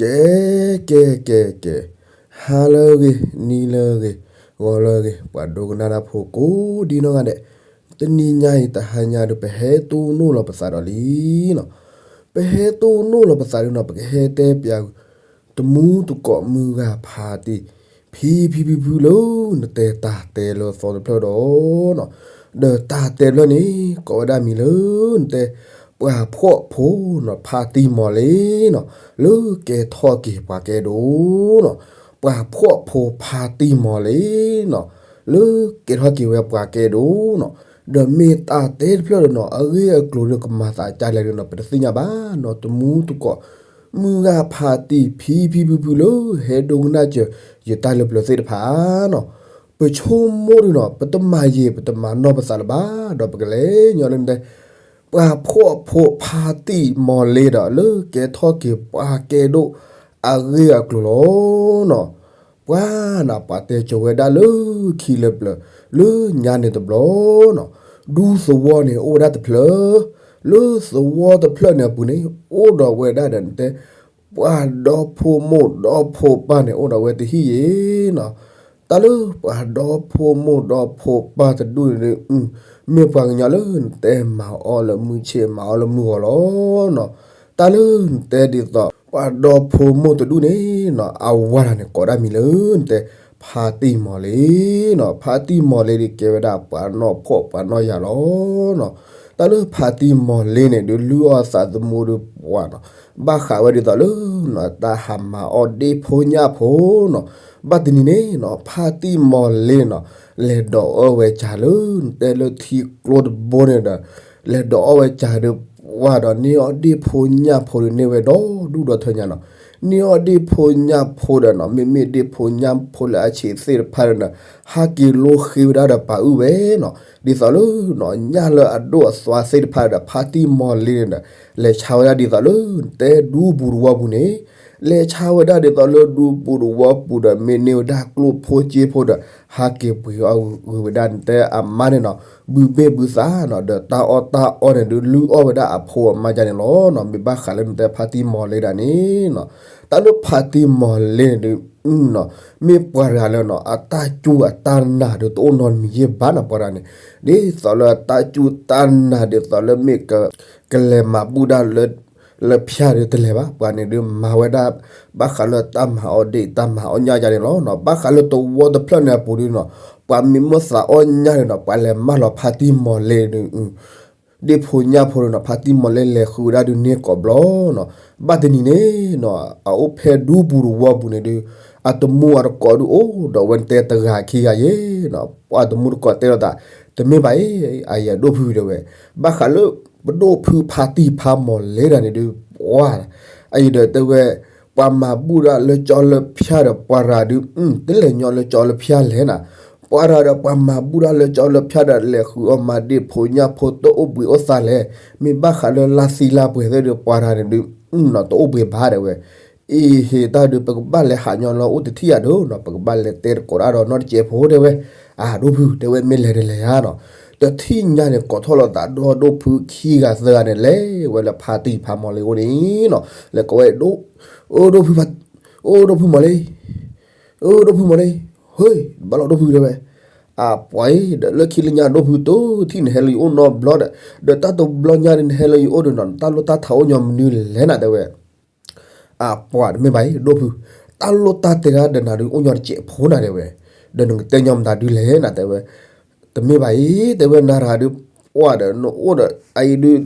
ကဲ ကဲ ကဲ ကဲ, ဟါလၢအဂ့ၤ နံၤလၢအဂ့ၤ ဂီၤလၢအဂ့ၤ ပှၤဒိကနၣ်တၢ်ဖိကိးဒံနီၢ်ဂၤဒဲး, တနံၤညါအံၤ တဟါညါဒီးပဟဲတိၢ်နီၣ်လီၤပသးဒီးလံနီၤ, ပဟဲတိၢ်နီၣ်လီၤပသးဒီးနီၤ ပကဟဲတဲပၠး တမူတကိးမုၢ်ဂၤဖးတံၢ် ဖံဖံဖုဖုလၢ နတဲတၢ်တဲလၢသီတဖျၢၣ်ဒီးနီၤ, ဒီးတၢ်တဲတဖျၢၣ်န့ၣ် ကိးဝဲဒၣ်မံၤလၢ နတဲ ပှၤဖှီၣ်ဖိနီၤ ဖးတံၢ်မီၤလ့နီၤ လၢကဲထီၣ်က့ၤပှၤကဲဒိၣ်နီၤ, ပှၤဖှီၣ်ဖိဖးတံၢ်မီၤလ့နီၤ လၢကဲထီၣ်က့ၤဝဲပှၤကဲဒိၣ်နီၤ, ဒီးမ့ၢ်တၢ်တဲတဖျၢၣ်ဒီးနီၤ အဂ့ၢ်အကျိၤဒီးကမၤသးဒ်လဲၣ်ဒီးနီၤ ပတသ့ၣ်ညါဘၣ်နီၤ, တမူတကိး မုၢ်ဂၤဖးတံၢ် ဖံဖံဖုဖုလၢ ဟဲဒိကနၣ်စၢၤ ယတၢ်လၢပျၢၤသ့ၣ်တဖၣ်နီၤ, ပဆိကမိၣ်ဒီးနီၤ ပတမၤယံာ် ပတမၤနီၢ်ပသးလၢၤဘၣ် ဒီးပကလဲၤညီလၢနတဲ ပှၤဖှီၣ်ဖိဖးတံၢ်မီၤလ့ဒီး လၢကဲထီၣ်က့ၤပှၤကဲဒိၣ်အဂ့ၢ်အကျိၤလီၤနီၤ, ပှၤနီၤ ပှၤတဲကၠိၤဝဲဒၣ်လၢခံလၢပျၢၤ လၢညါန့ၣ်တဘျီနီၤ, ဒူသဝီန့ၣ်အိၣ်ဝဲဒၣ်တဖျၢၣ်, လၢသဝီတဖျၢၣ်န့ၣ်အပူၤန့ၣ် အိၣ်ဒီးဝဲဒၣ်ဒီးနတဲ ပှၤဒီဖိမိၢ်ဒီဖိပၢ်န့ၣ် အိၣ်ဒီးဝဲတဟံၣ်ယ့ၤနီၤ, တၢ်လၢပှၤဒီဖိမိၢ်ဒီဖိပၢ်တဒူၣ်န့ၣ်ဒီး မ့ၢ်ပှၤကညီလၢနတဲမၤအီၣ်လၢမုၢ်ဆ့ၣ် မၤအီၣ်လၢမုၢ်ဂီၤလီၤနီၤ, တၢ်လၢနတဲဒ်သိး ပှၤဒီဖိမိၢ်တဒူၣ်န့ၣ်နီၤ အဝၤတဂၤန့ၣ် ကိးဒၣ်မံၤလၢနတဲ ဖးတံၢ်မီၤလ့နီၤ, ဖးတံၢ်မီၤလ့ဒီးကဲဝဲဒၣ်ပှၤနီၢ်ဖှီၣ်ပှၤနီၢ်ယာ်လီၤနီၤ, တၢ်လၢဖးတံၢ်မီၤလ့န့ၣ်ဒီး လုၢ်အီၣ်သးသမူဒီးပှၤနီၤ, ဘၣ်ဃးဝဲဒ်သိးလၢ တၢ်ဟးမၤအီၣ်ဒ့ၣ်ဖိညၣ်ဖိနီၤ, ဘၣ်တနံၤန့ၣ်နီၤ ဖးတံၢ်မီၤလ့နီၤ လဲၤဒိးအီၣ်ဝဲစှၤလၢ နတဲလၢထံကျိတဘိန့ၣ်ဒီး လဲၤဒိးအီၣ်ဝဲစှၤဒီး ပှၤဒီးန့ၢ်အီၣ်ဒ့ၣ်ဖိညၣ်ဖိဒီးန့ၢ်ဝဲဒီဒူၣ်ဒီထၢညါနီၤ, န့ၢ်အီၣ်ဒ့ၣ်ဖိညၣ်ဖိဒီးနီၤ မ့မ့ၢ်ဒ့ၣ်ဖိညၣ်ဖိလၢအဆံးသ့ၣ်တဖၣ်ဒီးနီၤ ဟးက့ၤလိဃ့ဝဲဒၣ်ဒီးပာ်အုၣ်ဝဲနီၤ, ဒ်သိးလၢ ညၣ်လၢအဒိၣ်အသွါသ့ၣ်တဖၣ်ဒီး ဖးတံၢ်မီၤလ့န့ၣ်ဒီး လဲၤဆါဝဲဒၣ်ဒ်သိးလၢ နတဲဒူပူၤတဝီပူၤန့ၣ် လဲၤဆါဝဲဒၣ်ဒ်သိးလၢဒူပူၤတဝီပူၤဒီး မ့ၢ်န့ၢ်ဝဲဒၣ်ကျိၣ်ဖိစ့ဖိဒီး ဟးက့ၤပှ့ၤအီၣ်ဂုာ်ဝဲဒၣ်နတဲအမါန့ၣ်နီၤ ဘုဘ့ၣ်ဘုသးနီၤ ဒီးတၢ်အီၣ်တၢ်အီန့ၣ်ဒုးလုၢ်အီၣ်ဝဲဒၣ်အဖိအမါဒ်န့ၣ်လီၤနီၤ, မ့ၢ်ဘၣ်ဃးလၢနတဲဖါတံၢ်မီၤလ့ဒၣ်န့ၣ်နီၤ, တၢ်လၢဖါတံၢ်မီၤလ့န့ၣ်ဒုး နီၤ မ့ၢ်ပှၤတဂၤလၢနီၤ အတၢ်စူၢ်အတၢ်နာ်ဒုးတအိၣ်နီတမံၤယဲၢ်ဘၣ်နီၤ, ပှၤတဂၤန့ၣ် ဒ်သိးလၢအတၢ်စူၢ်တၢ်နာ်ဒ်သိးလၢမ့ၢ်က ကလဲၤမၤဘူၣ်ဒၣ်လၢ လၢဖၠါဒီးတလဲၤဘၣ်, ပှၤန့ၣ်ဒုးမၤဝဲဒၣ် ဘၣ်ဃးလၢတၢ်မၤအီၣ်ဒ့ၣ် တၢ်မၤအီၣ်ညၣ်ယါန့ၣ်လီၤနီၤ, ဘၣ်ဃးလၢတဝီတဖျၢၣ်န့ၣ်အပူၤဒုးနီၤ, ပှၤမ့ၢ်မိၣ်သးအီၣ်ညၣ်န့ၣ်နီၤ ပှၤလဲၤမၢလီၤဖါတံၢ်မီၤလ့ဒုး ဒ့ၣ်ဖိညၣ်ဖိဒီးနီၤ ဖါတံၢ်မီၤလ့လဲၤဃုဝဲဒၣ်ဒုးန့ၢ်ကိးဘျီနီၤ, ဘၣ်တနံၤန့ၣ်နီၤ အအိၣ်ဖဲဒူပူၤတဝီပူၤန့ၣ်ဒုး အတမူအတကိးဒုးအိၣ်ဒီးဝဲတဲတဂၤခံဂၤယဲနီၤ, ပှၤတမူတကိးတဲလိာ်သး တမ့ၢ်ဘၣ်အံၤ အယဒိၣ်ဖုတဲဝဲ, ဘၣ်ဃးလၢ ပဒိၣ်ဖုဖါတံၢ်ဖါမီၤလ့တဂၤန့ၣ်ဒုး ပှၤ အအံၤဒီးတဲဝဲ ပှၤမၤဘူၣ်ဒၣ်လၢကၠီလၢဖၠါဒီးပှၤတဂၤဒုး တလဲၤညီလၢကၠီလၢဖၠါလဲၣ်နၤ, ပှၤတဂၤဒီးပှၤမၤဘူၣ်ဒၣ်လၢကၠီလၢဖၠါဒီး လဲၤဃုအီၣ်မၤဒ့ၣ်ဖိညၣ်ဖိတအိၣ်ဘှံးအိၣ်သါလဲၣ်, မ့ၢ်ဘၣ်ဃးလၢလါသံလါပှဲၤသ့ၣ်ဒီး ပှၤတဂၤန့ၣ်ဒုး တအိၣ်ဘှံးဘၣ်တဲဝဲ, အံၤဟ့ၣ်တၢ်ဒုး ပကဘၣ်လဲၤဟးညီလီၤအိၣ်တထံၣ်ယၤဒီးနီၤ ပကဘၣ်လဲၤတဲတကိးတၢ်ဒီးနီတစဲးဖိတဲဝဲ, အဒိၣ်ဖုတဲဝဲမ့ၢ်လဲၤတလဲၤဧါနီၤ, တထံၣ်ညါန့ၣ် ကိးထီၣ်လိာ်သးဒီးဒိၣ်ဖုခံဂၤသၢဂၤန့ၣ် လဲၤဝဲလၢဖါတံၢ်ဖါမီၤလ့အအိၣ်န့ၣ်နီၤ, လဲၤကိးဝဲဒိၣ်, အိၣ်ဒိၣ်ဖု, အိၣ်ဒိၣ်ဖုမီၤလ့, အိၣ်ဒိၣ်ဖုမီၤလ့, ဟ့ၣ်, ဘၣ်လီၤဒိၣ်ဖုတဲဝဲ, အပှၤအံၤ ဒီးလၢခံလၢညါဒိၣ်ဖုတိၢ်ထံၣ်နဟဲလၢယအိၣ်နီတဘျီဒီး, ဒီးတၢ်တဘျီညါဒီးနဟဲလၢယအိၣ်ဒီးနီၤ နတၢ်လိၣ်တၢ်ထးအိၣ်ညီမနုၤလဲၣ်နၤတဲဝဲ အပှၤတမ့ၢ်ဘၣ်အံၤ ဒိၣ်ဖု, တၢ်လိၣ်တၢ်တဲတၢ်ဒီးနၤဒုးအိၣ်ညီတစဲးဖိနၤတဲဝဲ, ဒီးနကတဲညီမတၤဒုးလဲၣ်နၤတဲဝဲ, တမ့ၢ်ဘၣ်အံၤ တဲဝဲနၤတဂၤဒုး, ပှၤဒီးနအိၣ်ဒီး အအံၤဒုး,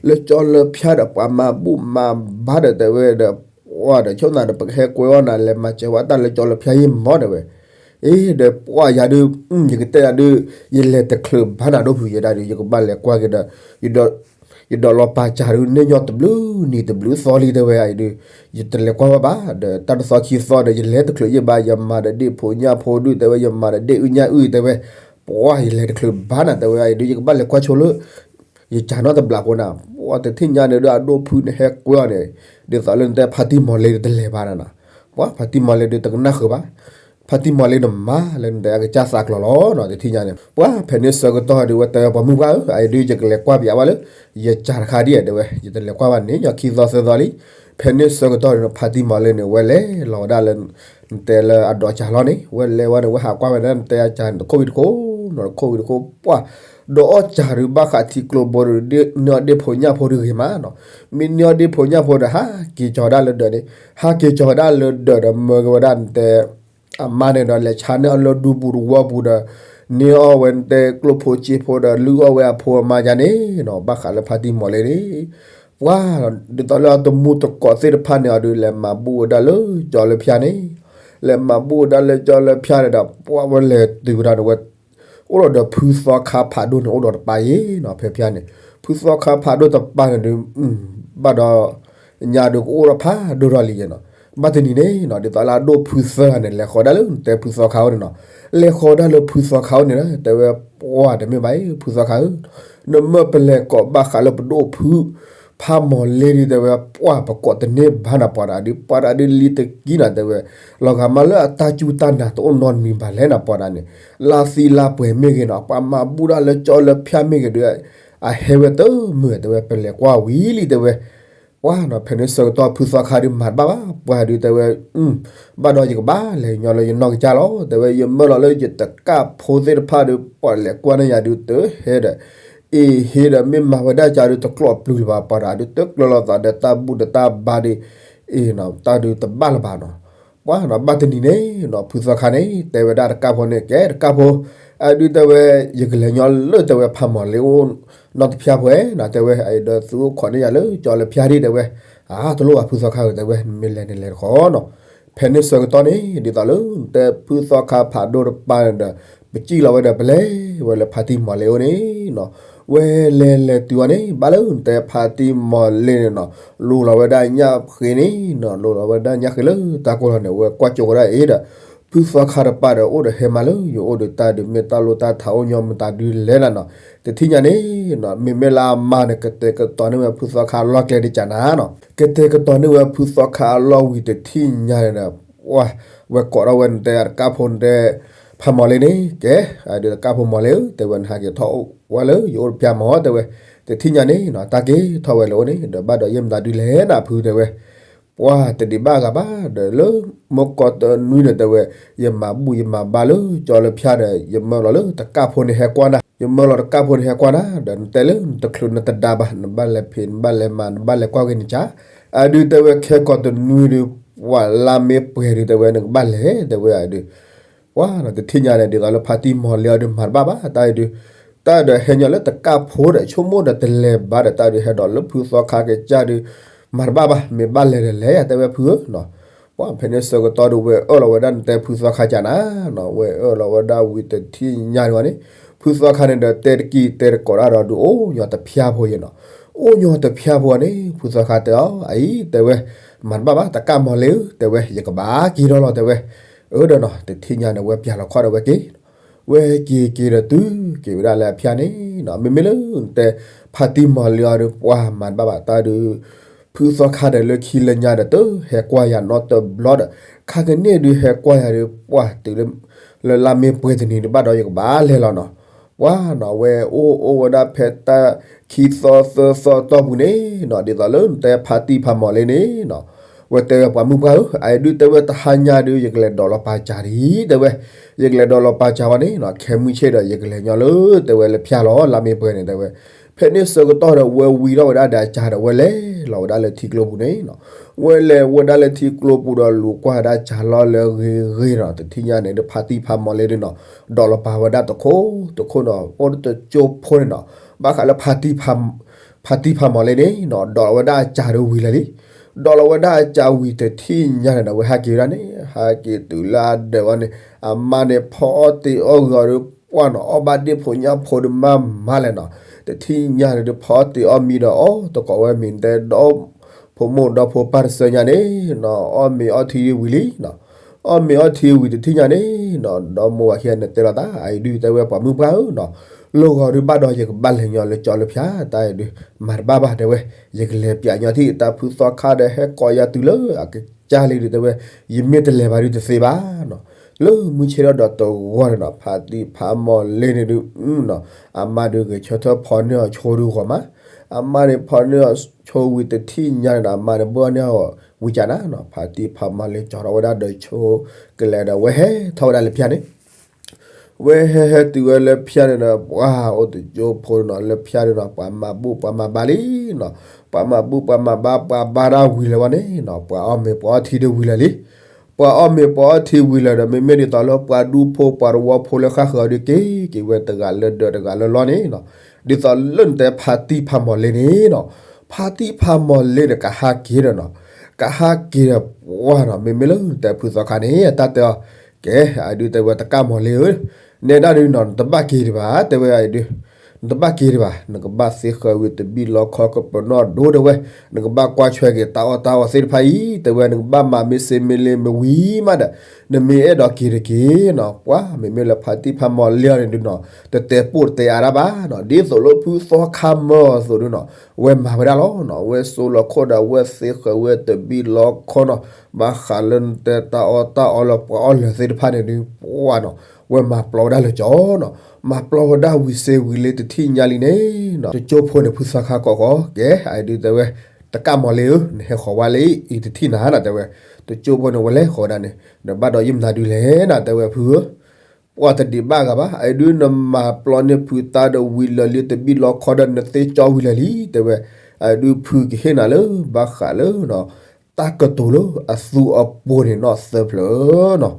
လၢကၠီလၢဖၠါဒီးပှၤမၤဘူၣ်မၤဘါဒီးတဲဝဲဒီး, ပှၤဒီးဆိၣ်နၤဒီးပကဟဲကွဲအီၣ်နၤလဲၤမၤစၢၤဝဲတၢ်လၢကၠီလၢဖၠါယံမီၤတဲဝဲ, အ့ ဒီးပှၤယၤဒုး, ယကတဲယၤဒုး, ယလဲၤတချုးဘၣ်နၤဒိၣ်ဖုယဲဒၣ်ဒုး ယကဘၣ်လဲၤကွၢ်က့ၤဒီး ယဒိးလီၤပာ်စၢ်ဒုး န့ၢ်ညီတဘျုးနံၤတဘျုးသီလံတဲဝဲအံၤဒုး, ယတလဲၤကွၢ်ဘၣ်ဘၣ်, ဒီးတၢ်တသီခံသီဒီး ယလဲၤတချုးယဲၢ်ဘၣ် ယမၤဒီးဒ့ၣ်ဖိညၣ်ဖိဒုးတဲဝဲ ယမၤဒီးဒ့ၣ်အုၣ်ညၣ်အုၣ်တဲဝဲ, ပှၤယလဲၤတချုးဘၣ်နၤတဲဝဲအံၤဒုး ယကဘၣ်လဲၤကွၢ်ဆိလၢ ယစၢ်နီတဘျီဖိနၤ, ပှၤတထံၣ်ညါန့ၣ်ဒီးအဒိၣ်ဖုနဟဲကွဲအီၤန့ၣ်, ဒ်သိးလၢနတဲဖါတံၢ်မီၤလ့တလဲၤဘၣ်နၤ, ပှၤဖါတံၢ်မီၤလ့ဒုးတကနၣ်ဃုာ်ဘၣ်, ဖါတံၢ်မီၤလ့နမၤလၢနတဲအကစၢ်သးကျိၤလီၤနီၤ တထံၣ်ညါန့ၣ်, ပှၤဖဲန့ၣ်ဆၢကတီၢ်ဒုးဝဲတဲဝဲပှၤမုၢ်ပှၢ်ဧၢ အအံၤဒုး ယကလဲၤကွၢ်ပၠးဝဲလၢ ယစၢ်တခါဒ်တဲဝဲ ယတလဲၤကွၢ်ဘၣ်န့ၣ် ညီခံသီသၢသီလံ, ဖဲန့ၣ်ဆၢကတီၢ်ဒီး ဖါတံၢ်မီၤလ့န့ၣ် ဝဲလဲၤလီၤဝဲဒၣ်လၢ နတဲလၢအဒိးစၢ်လီၤန့ၣ် ဝဲလဲၤဝဲန့ၣ် ဝဲဟးကွၢ်ဝဲဒၣ်နတဲအစၢ်န့ၣ် တခိၣ်ဝံၤတခိၣ်နီၤ တခိၣ်ဝံၤတခိၣ် ပှၢ် ဒီးအီၣ်စၢ်ဒုးဘၣ်ဃးထံကျိဘိဒီး န့ၢ်အီၣ်ဒ့ၣ်ဖိညၣ်ဖိဒုးဂ့ၤမးနီၤ မ့ၢ်န့ၢ်အီၣ်ဒ့ၣ်ဖိညၣ်ဖိဒီး ဟးက့ၤကၠီၤဝဲဒၣ်လၢဒၢးန့ၣ် ဟးက့ၤကၠီၤဝဲဒၣ်လၢဒၢးဒီး မၢက့ၤဝဲဒၣ်နတဲ အမါန့ၣ်ဒီး လဲၤဆါန့ၢ်အီၣ်လၢဒူပူၤတဝီပူၤဒီး န့ၢ်အီၣ်ဝဲနတဲကျိဖိစ့ဖိဒီး လုၢ်အီၣ်ဝဲအဖိအမါယါန့ၣ်နီၤ ဘၣ်ဃးလၢဖါတံၢ်မီၤလ့န့ၣ် ပှၢ် ဒ်သိးလၢအတမူတကိးသ့ၣ်တဖၣ်န့ၣ် အဒုးလဲၤမၤဘူၣ်ဝဲဒၣ်လၢကၠီလၢဖၠါန့ၣ် လဲၤမၤဘူၣ်ဝဲဒၣ်လၢကၠီလၢဖၠါန့ၣ်ဒီး ပှၢ်ဝဲလဲၤတုၤဝဲဒၣ်န့ၣ်ဝဲ အိၣ်ဒီးဒီးဖုသီခါဖးဒိၣ်န့ၣ် အိၣ်ဒီးတပၤယ့ၤနီၤ ဖဲဖၠါန့ၣ် ဖုသီခါဖးဒိၣ်တပၤန့ၣ်ဒုး ဘၣ်ဒီး ညါဒုးကအိၣ်ဒီးဖးဒိၣ်ထီၣ်လံယ့ၤနီၤ ဘၣ်တနံၤန့ၣ်နီၤ ဒ်သိးလၢအဒိၣ်ဖုသၢဂၤန့ၣ် လဲၤဃီၤဒၣ်လၢနတဲဖုသီခါအိၣ်န့ၣ်နီၤ လဲၤဃီၤဒၣ်လၢဖုသီခါအိၣ်န့ၣ်ဒီး တဲဝဲ ပှၢ်တမ့ၢ်ဘၣ်အံၤ ဖုသီခါဧၢ နမ့ၢ်ပလဲၤကိးဘၣ်ဃးလၢပဒိၣ်ဖု ဖးမီၤလ့ဒီး တဲဝဲ ပှၢ် ပကိးတန့ၢ်ဘၣ်နၤပှၤတဂၤဒုး ပှၤတဂၤဒုးလံတကံနီၤ တဲဝဲ လီၤဂာ်မးလၢအတၢ်စူၢ်တၢ်နာ်တအိၣ်နီတမံၤဘၣ်လဲၣ်နၤပှၤတဂၤန့ၣ် လါသံလါပှဲၤမ့ၢ်ဂ့ၤနီၤ ပှၤမၤဘူၣ်ဒၣ်လၢကၠီလၢဖၠါမ့ၢ်ဂ့ၤဒုး အဟဲဝဲတမုာ် တဲဝဲ ပလဲၤကွၢ်ဝံၤလံ တဲဝဲ ပှၢ်နီၤ ဖဲန့ၣ်ဆၢကတီၢ်ဖုသီခါဒုးမၤတဘၣ်ဘၣ် ပှၢ်ဒုးတဲဝဲ ဘၣ်ဒီးယကဘၣ်လဲၤညီလၢယနီၢ်ကစၢ်လီၤ တဲဝဲ ယမၢလီၤလၢယတကၣ်ဖိသ့ၣ်တဖၣ်ဒုး ပှၢ်လဲၤကွၢ်န့ၢ်ယၤဒုးတဟဲဒီး အ့ၣ်ဟ့ဒီးမ့ၢ်မၤဝဲဒၣ်ကၠီဒုးတကျိးပျုၤလၢၤဘၣ် ပှၤတဂၤဒုးတကျၢၤလိာ်သးဒီးတၢ်ဘူၣ်ဒီးတၢ်ဘါဒီး အ့ၣ်နီၤ တၢ်ဒုးတဘၣ်လၢၤဘၣ်နီၤ ပှၢ်နီၤ ဘၣ်တနံၤန့ၣ်နီၤ ဖုသီခါန့ၣ် တဲဝဲဒၣ်တကၣ်ဖိန့ၣ် ကဲတကၣ်ဖိ အဒုးတဲဝဲ ယကလဲၤညီလၢတဲဝဲဖးမီၤလ့အိၣ်နီတဖၠါဖိနီၤ တဲဝဲ အအံၤဒီးသုအိၣ်ခိးန့ၢ်ယၤလၢကၠီလၢဖၠါဒံး တဲဝဲ အါ တလိၣ်ဘၣ်ဖုသီခါဧၢ တဲဝဲ နမ့ၢ်လဲၤန့ၣ်လဲၤတခီနီၤ ဖဲန့ၣ်ဆၢကတီၢ်န့ၣ် ဒ်သိးလၢနတဲဖုသီခါဖးဒိၣ်တပၤန့ၣ်ဒီး ပစံၣ်လီၤဝဲဒီးပလဲၤဝဲလၢဖါတံၢ်မီၤလ့အိၣ်န့ၣ်နီၤ ဝဲလဲၤလဲၤတုၤအီၤန့ၣ် ဘၣ်လၢနတဲဖါတံၢ်မီၤလ့န့ၣ်နီၤ လူၤလီၤဝဲဒၣ်ညၣ်ဃ့န့ၣ်နီၤ လူၤလီၤဝဲဒၣ်ညၣ်ဃ့လၢတၢ်ကိၢ်လီၤန့ၣ် ဝဲကွၢ်ကၠိဝဲဒၣ်အံၤဒီး ဖုသီခါတပၤဒီးအိၣ်ဒီးဟဲမၤလၢယအိၣ်ဒီး တၢ်ဒုးမ့ၢ်တၢ်လိၣ်တၢ်ထးအိၣ်ညီမတၤဒုးလဲၣ်နၤနီၤ တထံၣ်ညါန့ၣ်နီၤ မ့မ့ၢ်လၢအမါန့ၣ် ကတဲာ်ကတီၤန့ၢ်ဝဲဖုသီခါအလီၢ်ကျဲတကးနၤနီၤ ကတဲာ်ကတီၤန့ၢ်ဝဲဖုသီခါအလီၢ်ဝံၤတထံၣ်ညါန့ၣ်ဒီး ပှၢ် ဝဲကိးထီၣ်ဝဲနတဲတကၣ်ဖိနတဲ ဖးမီၤလ့န့ၣ် ကဲ အဒုးတကၣ်ဖိမီၤလ့ဧၢ တဲဝဲ နဟးက့ၤထီၣ်ဝဲလၢယအိၣ်တဖၠါမီၤ တဲဝဲ တထံၣ်ညါန့ၣ်နီၤ တၢ်က့ၤထီၣ်ဝဲလၢအိၣ်န့ၣ် ဒီးဘၣ်ဒီးယဲၢ်မတၤဒုးလဲၣ်နၤဖုတဲဝဲ ပှၢ်တဒံးဘၣ်ဂၤဘၣ်ဒီးလၢ မုၢ်ကီၢ်တနွံဒီးတဲဝဲ ယမၤဘူၣ်ယမၤဘါလၢကၠီလၢဖၠါဒီး ယမၢလီၤလၢတကၣ်ဖိန့ၣ်ဟဲကွၢ်နၤ ယမၢလီၤတကၣ်ဖိန့ၣ်ဟဲကွၢ်နၤ ဒီးနတဲလၢနတချုးနတဒါဘၣ် နဘၣ်လဲၤဖံး နဘၣ်လဲၤမၤ နဘၣ်လဲၤကွၢ်ဂ့ၤနကၢ် အဒုးတဲဝဲခဲကိာ်တနွံဒုး ပှၢ်လါမ့ၢ်ပှဲၤဒုးတဲဝဲ နကဘၣ်လဲၤ တဲဝဲအဒုး ပှၢ်နီၤ တထံၣ်ညါန့ၣ် ဒ်သိးလၢဖါတံၢ်မီၤလ့အီၤဒုးမၤတဘၣ်ဘၣ် တၢ်အံၤဒုး တၢ်ဒီးဟဲညီလၢတကၣ်ဖိဒီး ဆိကမိၣ်ဒီးတလဲၤဘၣ်ဒီး တၢ်ဒုးဟဲဒီးလၢဖုသီခါကစၢ်ဒုး မၤတဘၣ်ဘၣ် မ့ၢ်ဘၣ်လဲၤဒီးလဲၤယၤ တဲဝဲဖုဧၢနီၤ ပှၢ်ဖဲန့ၣ်ဆၢကတီၢ်ဒုး ဝဲအၢၣ်လီၤဝဲဒၣ်နတဲဖုသီခါကနၤနီၤ ဝဲအၢၣ်လီၤဝဲဒၣ်ဝံၤတထံၣ်ညါန့ၣ်ဝဲန့ၣ် ဖုသီခါန့ၣ်ဒီးတဲတကံၢ်တဲတကိးတၢ်ဒီးဒုး အိၣ်ညီတဖၠါဖိယဲနီၤ အိၣ်ညီတဖၠါဖိန့ၣ် ဖုသီခါတဲအီၤ အအံၤ တဲဝဲ မၤတဘၣ်ဘၣ် တကၣ်မီၤလ့ဧၢ တဲဝဲ ယကဘၣ်က့ၤထီၣ်လီၤ တဲဝဲ အၢဒီးနီၤ တထံၣ်ညါန့ၣ် ဝဲပၠးလီၤခီၣ်ဒီးဝဲက့ၤ ဝဲက့ၤက့ၤဒီးတုၤက့ၤဝဲဒၣ်လၢအဖၠါန့ၣ်နီၤ မ့မ့ၢ်လၢနတဲ ဖါတံၢ်မီၤလ့အီၤဒုး ပှၢ်မၤတဘၣ်ဘၣ် တၢ်ဒုး ဖုသီခါဒီးလၢခံလၢညါဒီး တဟဲကွၢ်ယၤနီတဘျီဒီး ခါကန့ၣ်ဒုးဟဲကွၢ်ယၤဒုး ပှၢ်တုၤလၢ လၢလါမ့ၢ်ပှဲၤတနံၤဒုး ဘၣ်ဒီးယကဘၣ်လဲၤလီၤနီၤ ပှၢ်နီၤ ဝဲအိၣ်အိၣ်ဝဲဒၣ်ဖဲတၢ်ခံသီသၢသီတီၢ်ပူၤန့ၣ်နီၤ ဒ်သိးလၢနတဲဖါတံၢ်ဖးမီၤလ့န့ၣ်နီၤ ဝဲတဲဝဲပှၤမုၣ်ပှၢ်ဧၢ အအံၤဒုးတဲဝဲ တဟါညါဒုး ယကလဲၤဒိးလီၤပာ်စၢ်ဒံး တဲဝဲ ယကလဲၤဒိးလီၤပာ်စၢ်ဝဲန့ၣ်နီၤ ခဲမုၢ်ဆ့ၣ်ဒီး ယကလဲၤညီလၢ တဲဝဲလၢဖၠါလီၤ လါမ့ၢ်ပှဲၤန့ၣ် တဲဝဲ ဖဲန့ၣ်ဆၢကတီၢ်ဒီး ဝဲဝံၤထီၣ်ဝဲဒၣ်ဒီးအစၢ်ဒီး ဝဲလဲၤလီၤဝဲဒၣ်လၢထံကျိပူၤန့ၣ်နီၤ ဝဲလဲၤဝဲဒၣ်လၢထံကျိပူၤဒီး လူၤကွၢ်ဝဲဒၣ်စၢ်လီၢ်လၢဂ့ၤဂ့ၤနီၤ တထံၣ်ညါန့ၣ်ဒုး ဖါတံၢ်ဖးမီၤလ့ဒုးနီၤ ဒိးလီၤပာ်ဝဲဒၣ်တခိၣ်တခိၣ်နီၤ အိၣ်တကၠိဖိန့ၣ်နီၤ ဘၣ်ဃးလၢ ဖါတံၢ်ဖးမီၤလ့န့ၣ်နီၤ ဒိးလီၤဝဲဒၣ်အစၢ်ဒုးဝံၤလၢာ်လံ ဒိးလီၤဝဲဒၣ်အစၢ်ဝံၤတထံၣ်ညါန့ၣ်ဒီး ဝဲဟးက့ၤဝဲဒၣ်န့ၣ် ဟးက့ၤတုၤလၢအဒၢးဝဲန့ၣ် အမါန့ၣ်ဖီအီၣ်တ့ၤအီၣ်ဂ့ၤအီၤဒုး ပှၢ်နီၤ အီၣ်ဘၣ်ဒ့ၣ်ဖိညၣ်ဖိဒုးမးမးလဲၣ်နီၤ တထံၣ်ညါန့ၣ်ဒုး ဖီအီၣ်တ့ၤအီၣ်မံဒီး အီၣ်တကိးဝဲမံၤတဲဒီး ဖိမုၣ်ဒီဖိပၢ်တစၢညါန့ၣ်နီၤ အီၣ်မ့ၤအီထံဝံၤလံနီၤ အီၣ်မ့ၤအီထံဝံၤတထံၣ်ညါန့ၣ်နီၤ ဒီမိၢ်ဝၤခံဂၤန့ၣ်တဲလီၤသး အအံၤဒုးတဲဝဲပှၤမုၣ်ပှၢ်ဧၢနီၤ လၢဂီၤဒုးဘၣ်ဒီးယကဘၣ်လဲၤညီလၢကၠီလၢဖၠါ တၢ်အံၤဒုး မၤတဘၣ်ဘၣ်တဲဝဲ ယကလဲၤပၠးညီထံၣ် တၢ်ဖုသီခါဒီးဟဲကိးယၤတုၤလၢအကစၢ်လံဒုးတဲဝဲ ယမ့ၢ်တလဲၤဘၣ်ဒုးတသ့ဘၣ်နီၤ လၢမုၢ်ဆ့ၣ်ထီၣ်ဒီးတဂီၤန့ၣ်နီၤ ဖါတံၢ်ဖးမီၤလ့န့ၣ်ဒုး အမါဒုးဂဲၤဆၢထၢၣ်ဖီန့ၢ်အီၤဆိဒုးဂီၤမး အမါန့ၣ်ဖီၣ်န့ၢ်အီၤဆိဝံၤတထံၣ်ညါန့ၣ်ဒီး အမါန့ၣ်ဘၣ်န့ၢ်အီၤဝံၤကၢ်နၤနီၤ, ဖါတံၢ်ဖါမီၤလ့ၤကၠီၤထီၣ်ဝဲဒၣ်ဒီးဆိကလဲၤဒီး ဝဲဟဲထီၣ်ဝဲဒၣ်လၢဖၠါန့ၣ် ဝဲဟဲဟဲတုၤဝဲလၢဖၠါန့ၣ်ဒီး ပှၤအိၣ်တကၠိဖိနီၤ လၢဖၠါန့ၣ်နီၤ ပှၤမၤဘူၣ်ပှၤမၤဘါလံနီၤ, ပှၤမၤဘူၣ်ပှၤမၤဘါ ပှၤဘါတၢ်ဝံၤလၢၤဝဲန့ၣ်နီၤ, ပှၤအီၣ်မ့ၤပှၤအီထံဒုးဝံၤလၢာ်လံ ပှၤအီၣ်မ့ၤပှၤအီထံဝံၤလၢာ်ဒီး မ့မ့ၢ်ဒ်သိးလၢပှၤဒူဖိပှၤတဝီဖိလၢဃၣ်ဃၢၤအီၤဒုးက့ၤက့ၤဝဲတဂၤလၢဒၢးတဂၤလၢလီၢ်န့ၣ်နီၤ, ဒ်သိးလၢနတဲဖါတံၢ်ဖါမီၤလ့ၤန့ၣ်နီၤ, ဖါတံၢ်ဖါမီၤလ့ၤဒီးကဟးက့ၤဒီးနီၤ, ကဟးက့ၤဒီးပှၤနီၤ မ့မ့ၢ်လၢနတဲဖုသီခါန့ၣ် အတၢ်တဲအီၤ ကဲ အဒုးတဲဝဲတကၣ်မီၤလ့ၤဧၢ, နဲဒၣ်ဒုးနီၤ နတဘၣ်က့ၤဒံးဘၣ် တဲဝဲအဒုး နတဘၣ်က့ၤဒံးဘၣ် နကဘၣ်သ့ဃၢၤဝံၤတဘံၣ်လီခီကပနီၣ်ဒိတဲဝဲ, နကဘၣ်ကွၢ်ဆွဲက့ၤတၢ်အီၣ်တၢ်အီသ့ၣ်တဖၣ်အံၤ တဲဝဲ နကဘၣ်မၤမ့ၢ်စ့မ့ၢ်လ့မ့ၢ်ဝံၤမးဒီး နမ့ၢ်အဲၣ်ဒိးက့ၤတက့ၢ်နီၤ, ပှၤမ့မ့ၢ်လၢဖါတံၢ်ဖါမီၤလ့ၤအီၤန့ၣ်ဒုးနီၤ တတဲပိၢ်တတဲအါတၢ်ဘၣ်နီၤ, ဒ်သိးလၢဖုသီခါမၢအသိးဒုးနီၤ ဝဲမၤဝဲဒၣ်လီၤနီၤ, ဝဲစိလီၤခိၣ်ဒီးဝဲသ့ဃၢၤဝဲတဘံၣ်လီခီနီၤ, ဘၣ်ဃးလၢနတဲတၢ်အီၣ်တၢ်အီလၢပှၤအီၣ်လၢာ်သ့ၣ်တဖၣ်န့ၣ်ဒုး ပှၤနီၤ ဝဲမၤပျီဝဲဒၣ်လၢကၠီနီၤ, မၤပျီဝဲဒၣ်ဝံၤစ့ဝံၤလ့တထံၣ်ညါလံန့ၣ်နီၤ, တကၠိဖိန့ၣ် ဖုသီခါကိးဃီ ကဲ အဒုးတဲဝဲ တကၣ်မီၤလ့ၤဧၢ, နဟဲဃီၤဝဲလၢအံၤတထံၣ်နၤနီၤ တဲဝဲ, တကၠိဖိန့ၣ် ဝဲလဲၤဃီၤဝဲဒၣ်န့ၣ် နဘၣ်ဒီးယုၢ်မနုၤဒုးလဲၣ်နီၤ တဲဝဲဖုဧၢ ပှၤတဒံးဘၣ်ဂၤဘၣ်, အဒုးနမၤပျီန့ၢ်ဖုတၢ်ဒီးဝံၤလၢာ်လံတဘံၣ်လီခီဒီး နသ့ကၠီဝံၤလၢာ်လံ တဲဝဲ, အဒုးဖုကဟ့ၣ်နၤလၢ ဘၣ်ဃးလၢ တၢ်ကတိၤလၢအသူအပူၤန့ၣ်နီၤသၢဖျၢၣ်နီၤ,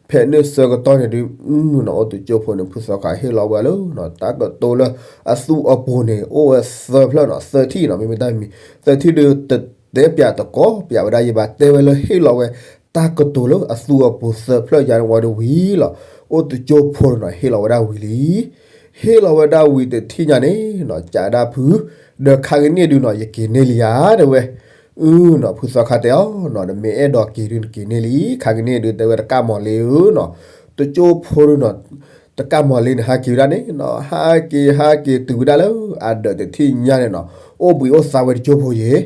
ဖဲန့ၣ်ဆၢကတီၢ်န့ၣ်ဒုး နီၤ အိၣ်တကၠိဖိန့ၣ် ဖုသီခါဟ့ၣ်လီၤဝဲလၢ တၢ်ကတိၤလၢအသူအပူၤန့ၣ် အိၣ်ဝဲသၢဖျၢၣ်နီၤ သၢထံၣ်နီၤ မ့မ့ၢ်တၢ်မံၤ သၢထံၣ်ဒုးတတဲပၠးတကိးပၠးဝဲဒၣ်ယဘၣ် တဲဝဲလၢဟ့ၣ်လီၤဝဲ တၢ်ကတိၤလၢအသူအပူၤသၢဖျၢၣ်ယါန့ၣ်ဝံၤဒီးဝံၤလီၤ, အိၣ်တကၠိဖိန့ၣ်နီၤ ဟ့ၣ်လီၤဝဲဒၣ်ဝံၤလံ ဟ့ၣ်လီၤဝဲဒၣ်ဝံၤတထံၣ်ညါန့ၣ်နီၤ ကးဒၣ်ဖု ဒီးခါကန့ၣ်ဒုးနီၤ ယက့ၤန့ၢ်လံယါ တဲဝဲ, အုနီၤ ဖုသီခါတဲအီၤနီၤ နမ့ၢ်အဲၣ်ဒိးက့ၤဒုးနက့ၤန့ၢ်လံ ခါကန့ၣ်ဒုးတဲဝဲတကၣ်မီၤလ့ၤဧၢနီၤ, တကၠိဖိဒုးနီၤ တကၣ်မီၤလ့ၤန့ၣ် ဟးက့ၤဝဲဒၣ်န့ၣ်နီၤ ဟးက့ၤဟးက့ၤတုၤဝဲဒၣ်လၢအဒၢးတထံၣ်ညါန့ၣ်နီၤ အိၣ်ဘှံးအိၣ်သါဝဲတကၠိဖိယဲၢ်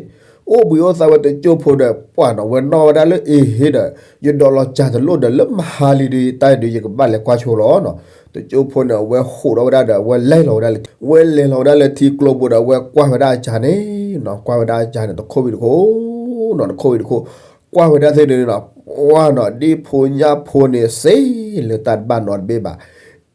အိၣ်ဘှံးအိၣ်သါဝဲတကၠိဖိဒီး ပှၤနီၤ ဝဲနီၣ်ဝဲဒၣ်လၢအ့ဟ့ဒီး ယဒိးလီၤစၢ်တလိၣ်ဒီး လၢမဟါလံဒီး တၢ်အံၤဒုး ယကဘၣ်လဲၤကွၢ်ဆိလီၤနီၤ, တကၠိဖိန့ၣ် အဝဲဟးထီၣ်ဝဲဒၣ်ဒီး အဝဲလဲၤလီၤဝဲဒၣ်လၢ ဝဲလဲၤလီၤဝဲဒၣ်လၢထံကျိပူၤဒီး အဝဲကွၢ်ဝဲဒၣ်အစၢ်န့ၣ်နီၤ ကွၢ်ဝဲဒၣ်အစၢ်န့ၣ် တခိၣ်ဝံၤတခိၣ်နီၤ တခိၣ်ဝံၤတခိၣ် ကွၢ်ဝဲဒၣ်သ့ၣ်န့ၣ်နီၤ ပှၤနီၤ ဒ့ၣ်ဖိညၣ်ဖိန့ၣ် စ့လၢတၢ်တဘၣ်နီတဘ့ၣ်ဘၣ်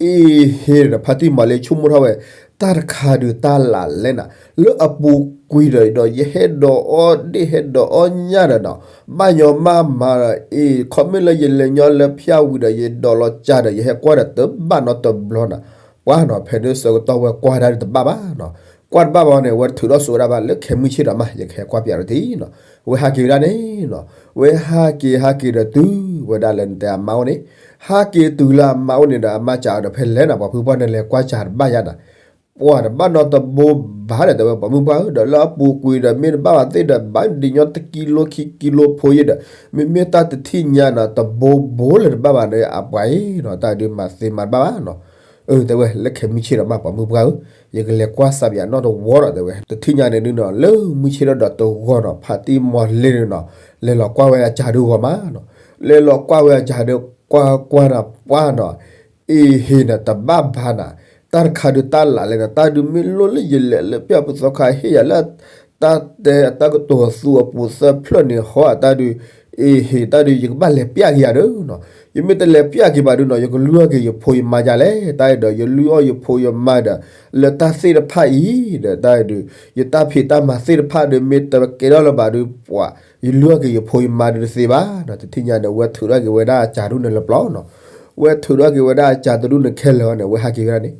အ့ဟ့ဒီး ဖါတံၢ်မီၤလ့ၤဆိကမိၣ်ထီၣ်ဝဲ တၢ်တခါဒုးတၢ်လၢ်လဲၣ်နၤ လၢအပူၤကွံာ်ဒီး ဒီးယဟဲဒိးအီၣ်ဒ့ၣ်ဟဲဒိးအီၣ်ညၣ်ဒီးနီၤ ဘၣ်ညီမးမးဒီး အ့ ခီမ့ၢ်လၢယလဲၤညီလၢဖၠါဝံၤဒီး ယဒိးလီၤစၢ်ဒီး ယဟဲကွၢ်ဒီးတဘၣ်နီတဘျီနၤ ပှၤနီၤ ဖဲန့ၣ်ဆၢကတီၢ်ဝဲကွၢ်ဒၣ်ဒုးတဘၣ်ဘၣ်နီၤ ကွၢ်တဘၣ်ဘၣ်န့ၣ် ဝဲထုးထီၣ်စိဝဲဒၣ်ဘၣ်လၢခဲမုၢ်ဆ့ၣ်ဒီးမး ယကဟဲကွၢ်ပၠးဒီးတံၢ်နီၤ ဝဲဟးက့ၤဝဲဒၣ်န့ၣ်နီၤ ဝဲဟးက့ၤဟးက့ၤဒီးတုၤဝဲဒၣ်လၢနတဲအမါအိၣ်န့ၣ် ဟးက့ၤတုၤလၢအမါအိၣ်န့ၣ်ဒီး အမါစံးအီၤဒီး ဖဲလဲၣ်နၤ ပှၤဖုပှၢ်န့ၣ် လဲၤကွၢ်စၢ်တဘၣ်ယါနၤ ပှၤတဘၣ်နီတဘိဘၣ်ဒီး တဲဝဲ ပှၤမုၢ်ပှၢ်ဧၢ ဒီးလၢအပူၤကွံာ်ဒီး မ့ၢ်တဘၣ်ဘၣ်သ့ၣ်ဒီး ဘၣ်ဒံးညီတကံလိခံကံလိဖိယဲၢ်ဒီး မ့မ့ၢ်တၢ်တထံၣ်ညါနီၤ တဘိဘိလၢတဘၣ်ဘၣ်ဒီး အပှၤအံၤနီၤ တၢ်ဒုးမၤသ့မၤတဘၣ်ဘၣ်နီၤ အၢ တဲဝဲ လၢခဲမုၢ်ဆ့ၣ်ဒီးမး ပှၤမုၢ်ပှၢ်ဧၢ ယကလဲၤကွၢ်စၢ်ပၠးနီတဝီဒီး တဲဝဲ တထံၣ်ညါန့ၣ်ဒုးနီၤ လၢမုၢ်ဆ့ၣ်ဒီးဒီးတဂီၢ်နီၤ ဖါတံၢ်မီၤလ့ၤန့ၣ်နီၤ လဲၤလီၤကွၢ်ဝဲအစၢ်ဒုးဂီၤမးနီၤ လဲၤလီၤကွၢ်ဝဲအစၢ်ဒုး ကွၢ်ကွၢ်နီၤ ပှၤနီၤ အ့ဟ့ၣ်နီၤ တဘၣ်ဘၣ်နၤ တၢ်တခါဒုးတၢ်လၢ်လဲၣ်နၤ တၢ်ဒုးမ့ၢ်လိၣ်လၢယလဲၤလၢပၠး ဖုသီခါဟ့ၣ်ယၤလၢ တၢ်တဲအတၢ်ကတိၤသူအပူၤသၢဖျၢၣ်န့ၣ် ဟီအတၢ်ဒုး အ့ဟ့ၣ်တၢ်ဒုး ယကဘၣ်လဲၤပၠးက့ၤယၤဒီးနီၤ ယမ့ၢ်တလဲၤပၠးက့ၤဘၣ်ဒုးနီၤ ယကလုၢ်အီၣ်က့ၤယဖိယမါဒ်လဲၣ် တၢ်အံၤဒီး ယလုၢ်အီၣ်ယဖိယမါဒီး လၢတၢ်သ့ၣ်တဖၣ်အံၤဒီး တၢ်အံၤဒုး ယတၢ်ဖံးတၢ်မၤသ့ၣ်တဖၣ်ဒုး မ့ၢ်တကဲထီၣ်လၢၤဘၣ်ဒုး ပှၤ ယလုၢ်အီၣ်က့ၤယဖိယမါဒုးတသ့ဘၣ်နီၤ တထံၣ်ညါန့ၣ် ဝဲထုးထီၣ်က့ၤဝဲဒၣ်အစၢ်ဒုးန့ၣ်လၢပျီနီၤ ဝဲထုးထီၣ်က့ၤဝဲဒၣ်အစၢ်တဒုန့ၣ်ခဲလၢာ်န့ၣ် ဝဲဟးက့ၤဝဲဒၣ်န့ၣ်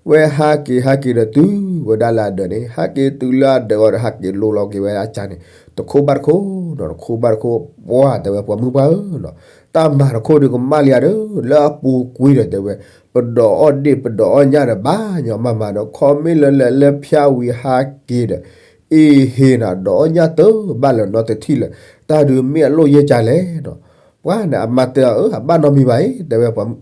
ဝဲဟးက့ၤဟးက့ၤဒီးတုၤဝဲဒၣ်လၢအဒၢးန့ၣ် ဟးက့ၤတုၤလၢအဒၢးအီၤဒီး ဟးက့ၤလိလီၤက့ၤဝဲဒၣ်အစၢ်န့ၣ် တခိၣ်ဘၣ်တခိၣ်နီၤ တခိၣ်ဘၣ်တခိၣ် ပှၤတဲဝဲ ပှၤမုၢ်ပှၢ်ဧၢနီၤ တၢ်မၤတခိၣ်ဒုးကမၣ်လံဧါဒီး လၢအပူၤကွံာ်ဒီးတဲဝဲ ပဒိးအီၣ်ဒ့ၣ်ပဒိးအီၣ်ညၣ်ဒီး ဘၣ်ညီမးမးဒီး ခီမ့ၢ်လၢလဲၤလၢဖၠါဝံၤဟးက့ၤဒီး အ့ဟ့ၣ်နီၤ ဒိးအီၣ်ညၣ်တဘၣ်လၢၤနီတထံၣ်လၢၤ တၢ်ဒုးမ့ၢ်အလိၣ်ယဲၢ်ကလဲၣ်နီၤ ပှၤန့ၣ် အမါတဲအီၤ အၢ အဘၣ်နီတမံၤဘၣ်အံၤ တဲဝဲ တဘၣ်နီ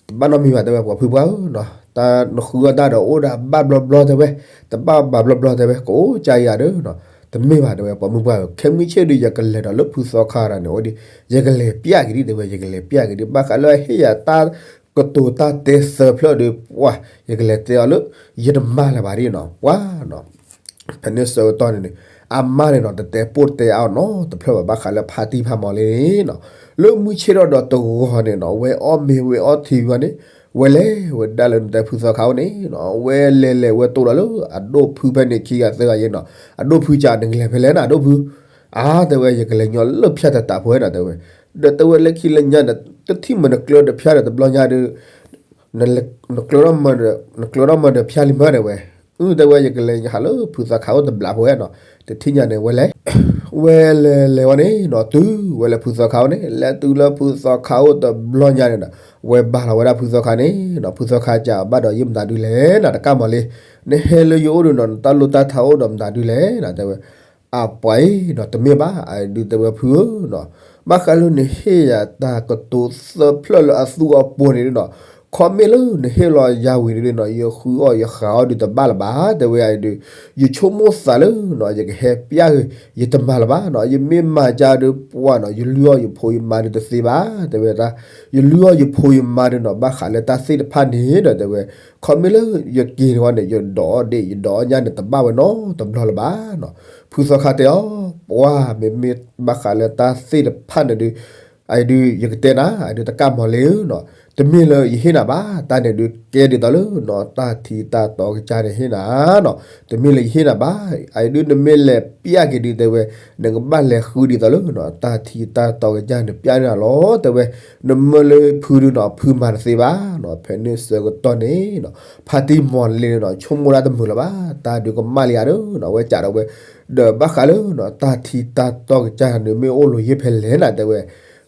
တမံၤဘၣ် တဲဝဲ ပှၤဖုပှၢ်ဧၢနီၤ တၢ်နဃုအီၣ်တၢ်ဒီးအိၣ်ဒီးဘၣ်ဘျီဘျီတဲဝဲ တဘၣ်ဘၣ်ဘျီဘျီတဲဝဲ ကအိၣ်ကါယၤဒီးနီၤ တမ့ၢ်ဘၣ်တဲဝဲ ပှၤမုၢ်ပှၢ်ဧၢ ခဲမုၢ်ဆ့ၣ်ဒုး ယကလဲၤဒီးလၢဖုသီခါဒီးန့ၣ် အိၣ်ဒံး ယကလဲၤပျးက့ၤဒံး တဲဝဲ ယကလဲၤပျးက့ၤဒံး ဘၣ်ဃးလၢအဟ့ၣ်ယၤတၢ်ကတိၤတၢ်တဲသၢဖျၢၣ်ဒီး ပှၤ ယကလဲၤတဲအီၤလၢ ယတမၤလၢၤဘၣ်ဒံးနီၤ ပှၤနီၤ ဖဲန့ၣ်ဆၢကတီၢ်န့ၣ်န့ၣ် အမါန့ၣ်နီၤ တတဲပိၢ်တတဲအါအီၤနီတဖျၢၣ်ဘၣ် ဘၣ်ဃးလၢဖါတံၢ်ဖါမီၤလ့န့ၣ်နီၤ. လၢမုၢ်ဆ့ၣ်ထီၣ်ဒီးတဂီၤန့ၣ်နီၤ ဝဲအီၣ်မ့ၤဝဲအီထံဝံၤန့ၣ် ဝဲလဲၤဝဲဒၣ်လၢနတဲဖုသီခါအိၣ်န့ၣ်နီၤ ဝဲလဲၤလဲၤဝဲတိၢ်ဒီးလၢအဒိၣ်ဖုဖဲန့ၣ်ခံဂၤသၢဂၤယဲနီၤ အဒိၣ်ဖုကနကလဲၤဖဲလဲၣ်နၤ အဒိၣ်ဖု အါ တဲဝဲ ယကလဲၤညီလၢဖၠၣ်တတးဖိဝဲနီၤ တဲဝဲ, ဒီးတဲဝဲလၢခံလၢညါဒီး တထံၣ်မ့ၢ်နကျၢၤဒီးဖၠၣ်ဒီးတဘျီညါဒီး နကျၢၤထီၣ်မ့ၢ်ဒီးဖၠၣ်လံမး တဲဝဲ, အတဲဝဲ ယကလဲၤဟးလၢဖုသီခါအိၣ်တဘျီဖိဝဲနီၤ, တထံၣ်ညါန့ၣ်ဝဲလဲၤ ဝဲလဲၤလဲၤဝဲန့ၣ်နီၤ တုၤဝဲလၢဖုသီခါအိၣ်န့ၣ် လဲၤတုၤလၢဖုသီခါအိၣ်တဘျီညါန့ၣ်ဒီး ဝဲဘၣ်လီၤဝဲဒၣ်ဖုသီခါန့ၣ်နီၤ ဖုသီခါကဘၣ်ဒီးယမတၤဒုလဲၣ်နၤ တကၣ်မီၤလ့ နဟဲလၢယအိၣ်ဒီးနီၤ နတၢ်လိၣ်တၢ်ထါအိၣ်ဒီးမတၤဒုလဲၣ်နၤ တဲဝဲ အပှၤအံၤနီၤ တမ့ၢ်ဘၣ် အဒုးတဲဝဲဖုဧၢနီၤ, ဘၣ်ဃးလၢနဟ့ၣ်ယၤတၢ်ကတိၤသၢဖျၢၣ်လၢအသူအပူၤန့ၣ်နီၤ, ခီမ့ၢ်လၢနဟ့ၣ်လီၤယၤဝံၤန့ၣ်နီၤ ယဃုအီၣ်ယဃုအီၣ်ဒုးတဘၣ်လၢၤဘၣ် တဲဝဲအံၤဒုး, ယဆိကမိၣ်သးလၢနီၤ ယကဟဲပျၢ်ဂ့ၤ ယတမၤလၢၤဘၣ်နီၤ, ယမ့ၢ်မၤကဒီးပှၤနီၤ ယလုၢ်အီၣ်ယဖိယမါဒုးတသ့ဘၣ် တဲဝဲဒၣ်, ယလုၢ်အီၣ်ယဖိယမါဒုးနီၤ ဘၣ်ဃးလၢတၢ်သ့ၣ်တဖၣ်န့ၣ်ဒီးတဲဝဲ ခီမ့ၢ်လၢယက့ၤန့ၣ်ဝဲန့ၣ် ယဒိးအီၣ်ဒ့ၣ် ယဒိးအီၣ်ညၣ်န့ၣ် တဘၣ်ဝဲနီတဘျီလၢၤဘၣ်နီၤ. ဖုသီခါတဲအီၤ, ပှၤ မ့မ့ၢ်ဘၣ်ဃးလၢတၢ်သ့ၣ်တဖၣ်န့ၣ်ဒုး, အအံၤဒုး ယကတဲနၤ အဒုးတကၣ်မီၤလ့ဧၢနီၤ, တမ့ၢ်လၢယဟ့ၣ်နၤဘၣ်, တၢ်န့ၣ်ဒုးကဲဒ်သိးလၢနီၤ တၢ်ထံတၢ်တီကစၢ်န့ၣ်ဟ့ၣ်နၤနီၤ, တမ့ၢ်လၢယဟ့ၣ်နၤဘၣ်, အအံၤဒုးနမ့ၢ်လဲၤပျၢ်က့ၤဒုးတဲဝဲ, နကဘၣ်လဲၤဃုဒ်သိးလၢနီၤ တၢ်ထံတၢ်တီကစၢ်န့ၣ်ပျၢ်န့ၢ်နၤလီၤ တဲဝဲ, နမ့ၢ်လၢဖုဒုးနီၤ ဖုမၤတသ့ဘၣ်နီၤ, ဖဲန့ၣ်ဆၢကတီၢ်န့ၣ်နီၤ ဖါတံၢ်မီၤလ့န့ၣ်နီၤ ဆိကမိၣ်ဒၣ်တမုာ်လၢၤဘၣ်, တၢ်ဒုးကမၣ်လံဧါဒီးနီၤ အဝဲကးဒီးဝဲ, ဒီးဘၣ်ဃးလၢနီၤ တၢ်ထံတၢ်တီကစၢ်န့ၣ်မ့ၢ်အိၣ်လိၤယ့ၢ်ဖဲလဲၣ်နၤ တဲဝဲ,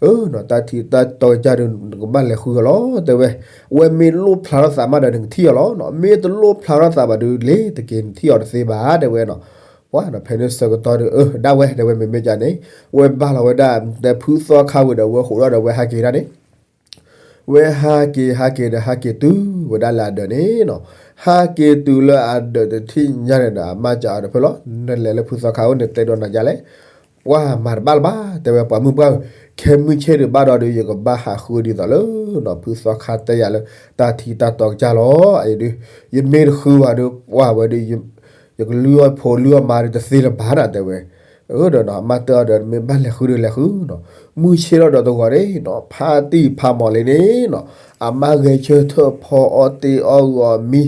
အၢနီၤ တၢ်ထံတၢ်တီကစၢ်ဒုး နကဘၣ်လဲၤဃုအီၤလီၤ တဲဝဲ, အဝဲမ့ၢ်လိၣ်ဖျါထီၣ်သးမးဒီးနကထံၣ်အီၤလီၤနီၤ, မ့ၢ်တလိၣ်ဖျါထီၣ်သးဘၣ်ဒုးလ့ၤတက့ၤ နထံၣ်အီၤတသ့ဘၣ် တဲဝဲနီၤ. ပှၤနီၤ ဖဲန့ၣ်ဆၢကတီၢ်ဒုး အၢ ဒၣ်ဝဲ တဲဝဲ မ့မ့ၢ်ကန့ၣ်, ဝဲဘၣ်လီၤဝဲဒၣ် တဲဖုသီခါဝံၤဒီး ဝဲဃိးဒီးဒီးဝဲဟးက့ၤဒၣ်န့ၣ် ဝဲဟးက့ၤ ဟးက့ၤဒီး ဟးက့ၤတုၤဝဲဒၣ်လၢအဒၢးန့ၣ်နီၤ, ဟးက့ၤတုၤလၢအဒၢးတထံၣ်ညါန့ၣ်ဒီး အမါကးအီၤဒီး ဖဲလီၤ နလဲၤလၢဖုသီခါအိၣ်န့ၣ် တဲဒီးနၤယါလဲၣ်, ပှၤမၤတဘၣ်လၢၤဘၣ် တဲဝဲ ပှၤမုၣ်ပှၢ်ဧၢ, ခဲမုၢ်ဆ့ၣ်ဒုးဘၣ်ဒီးဒုး ယကဘၣ်ဟးဃုဒ်သိးလၢနီၤ ဖုသီခါတဲယၤလၢ တၢ်ထံတၢ်တီကစၢ်လီၤ, အအံၤဒုး ယမ့ၢ်တဃုဘၣ်ဒီး ပှၤဝဲဒုး ယကလုၢ်အီၣ်ဖိလုၢ်အီၣ်မါဒုးတသ့လၢၤဘၣ်နၤ တဲဝဲ, အၢဒီးနီၤ အမါတဲအီၤဒီး မ့ၢ်ဘၣ်လဲၤဃုဒုးလဲၤဃုနီၤ, မုၢ်ဆ့ၣ်ထီၣ်ဒီးတဂီၤန့ၣ်နီၤ ဖါတံၢ်ဖါမီၤလ့န့ၣ်နီၤ အမါဂဲၤဆၢထၢၣ်ဖီအီၣ်တ့ၢ်အီၣ်ဂီၤမံ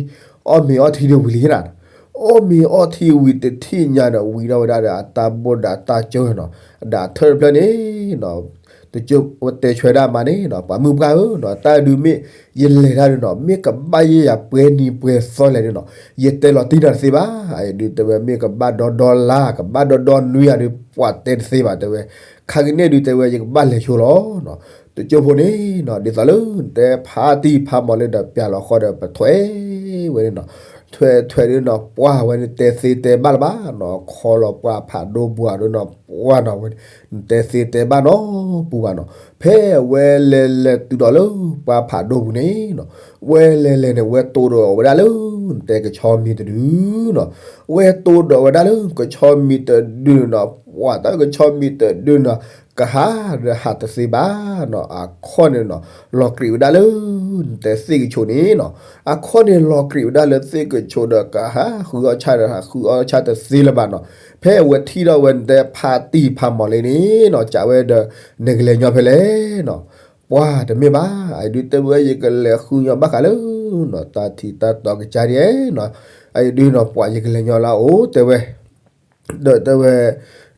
အီၣ်မ့ၤအီထံဒုးဝံၤလံနၤ, အီၣ်မ့ၤအီထံဝံၤတထံၣ်ညါဒီး ဝံၤထီၣ်ဝဲဒၣ်ဒီးအတၢ်ဘိၣ်ဒီးအတၢ်ကၠိနီၤ, ဒီးအထၢၣ်တဖျၢၣ်န့ၣ်နီၤ တကၠိဝဲတဲဆွဲဒၣ်မါန့ၣ်နီၤ ပှၤမုၣ်ပှၢ်ဧၢနီၤ တၢ်ဒုးမ့ၢ် ယလဲၤတၢ်ဒုးနီၤ မ့ၢ်ကဘၣ်ယဲၢ်ယၤပှဲၤနံၤပှဲၤသီလဲၣ်ဒုးနီၤ ယတဲလီၤတံၢ်နၤတသ့ဘၣ်, အအံၤဒုးတဲဝဲ မ့ၢ်ကဘၣ်ဒီဒီလါ ကဘၣ်ဒီဒီနွံဂၤဒုး ပှၤတဲတသ့ဘၣ် တဲဝဲ, ခါကန့ၣ်ဒုးတဲဝဲ ယကဘၣ်လဲၤဆိလီၤနီၤ, တကၠိဖိန့ၣ်နီၤ ဒ်သိးလၢနတဲဖါတံၢ်ဖါမီၤလ့ဒီးပျၢ်လီၤဃီဒီးပထွဲဝဲန့ၣ်နီၤ, ထွဲထွဲဒုးနီၤ ပှၤဝဲန့ၣ်တဲသ့တဲဘၣ်လၢၤဘၣ်နီၤ ခီလီၤပှၤဖးဒိၣ်ပူၤဧါဒုးနီၤ ပှၤနီၤဝဲန့ၣ် နတဲသ့တဲဘၣ်နီၤပူၤဘၣ်နီၤ, ဖဲဝဲလဲၤလဲၤတုၤဒီးလၢပှၤဖးဒိၣ်ပူၤန့ၣ်နီၤ, ဝဲလဲၤလဲၤန့ၣ် ဝဲတိၢ်ဒီးဝဲဒၣ်လၢ နတဲကဆီမံၤတဒုနီၤ, ဝဲတိၢ်ဒီးဝဲဒၣ်လၢကဆီမံၤတဒုန့ၣ်နီၤ ပှၤတၢ်ကဆီမံၤတဒုနီၤ ကဟးဒီးဟးတသ့ဘၣ်နီၤ အခီၣ်န့ၣ်နီၤ လီၤကြံးဝဲဒၣ်လၢ နတဲသ့ၣ်ကဆိးန့ၣ်နီၤ, အခီၣ်န့ၣ်လီၤကြံးဝဲဒၣ်လၢသ့ၣ်ကဆိးဒီး ကဟးဃုအီၣ်ဆၣ်ဒီးဟးဃုအီၣ်ဆၣ်တသ့လၢၤဘၣ်နီၤ, ဖဲအဝဲထံၣ်ထီၣ်ဝဲနတဲဖါတံၢ်ဖါမီၤလ့န့ၣ်နီၤ ကးဝဲဒီး နကလဲၤညီဖဲလဲၣ်နီၤ, ပှၤတမ့ၢ်ဘၣ် အအံၤဒုးတဲဝဲ ယကလဲၤဃုညီဘၣ်ဃးလၢနီၤ တၢ်ထံတၢ်တီကစၢ်ဒ်နီၤ, အအံၤဒုးနီၤ ပှၤယကလဲၤညီလၢအအိၣ် တဲဝဲ ဒီးတဲဝဲ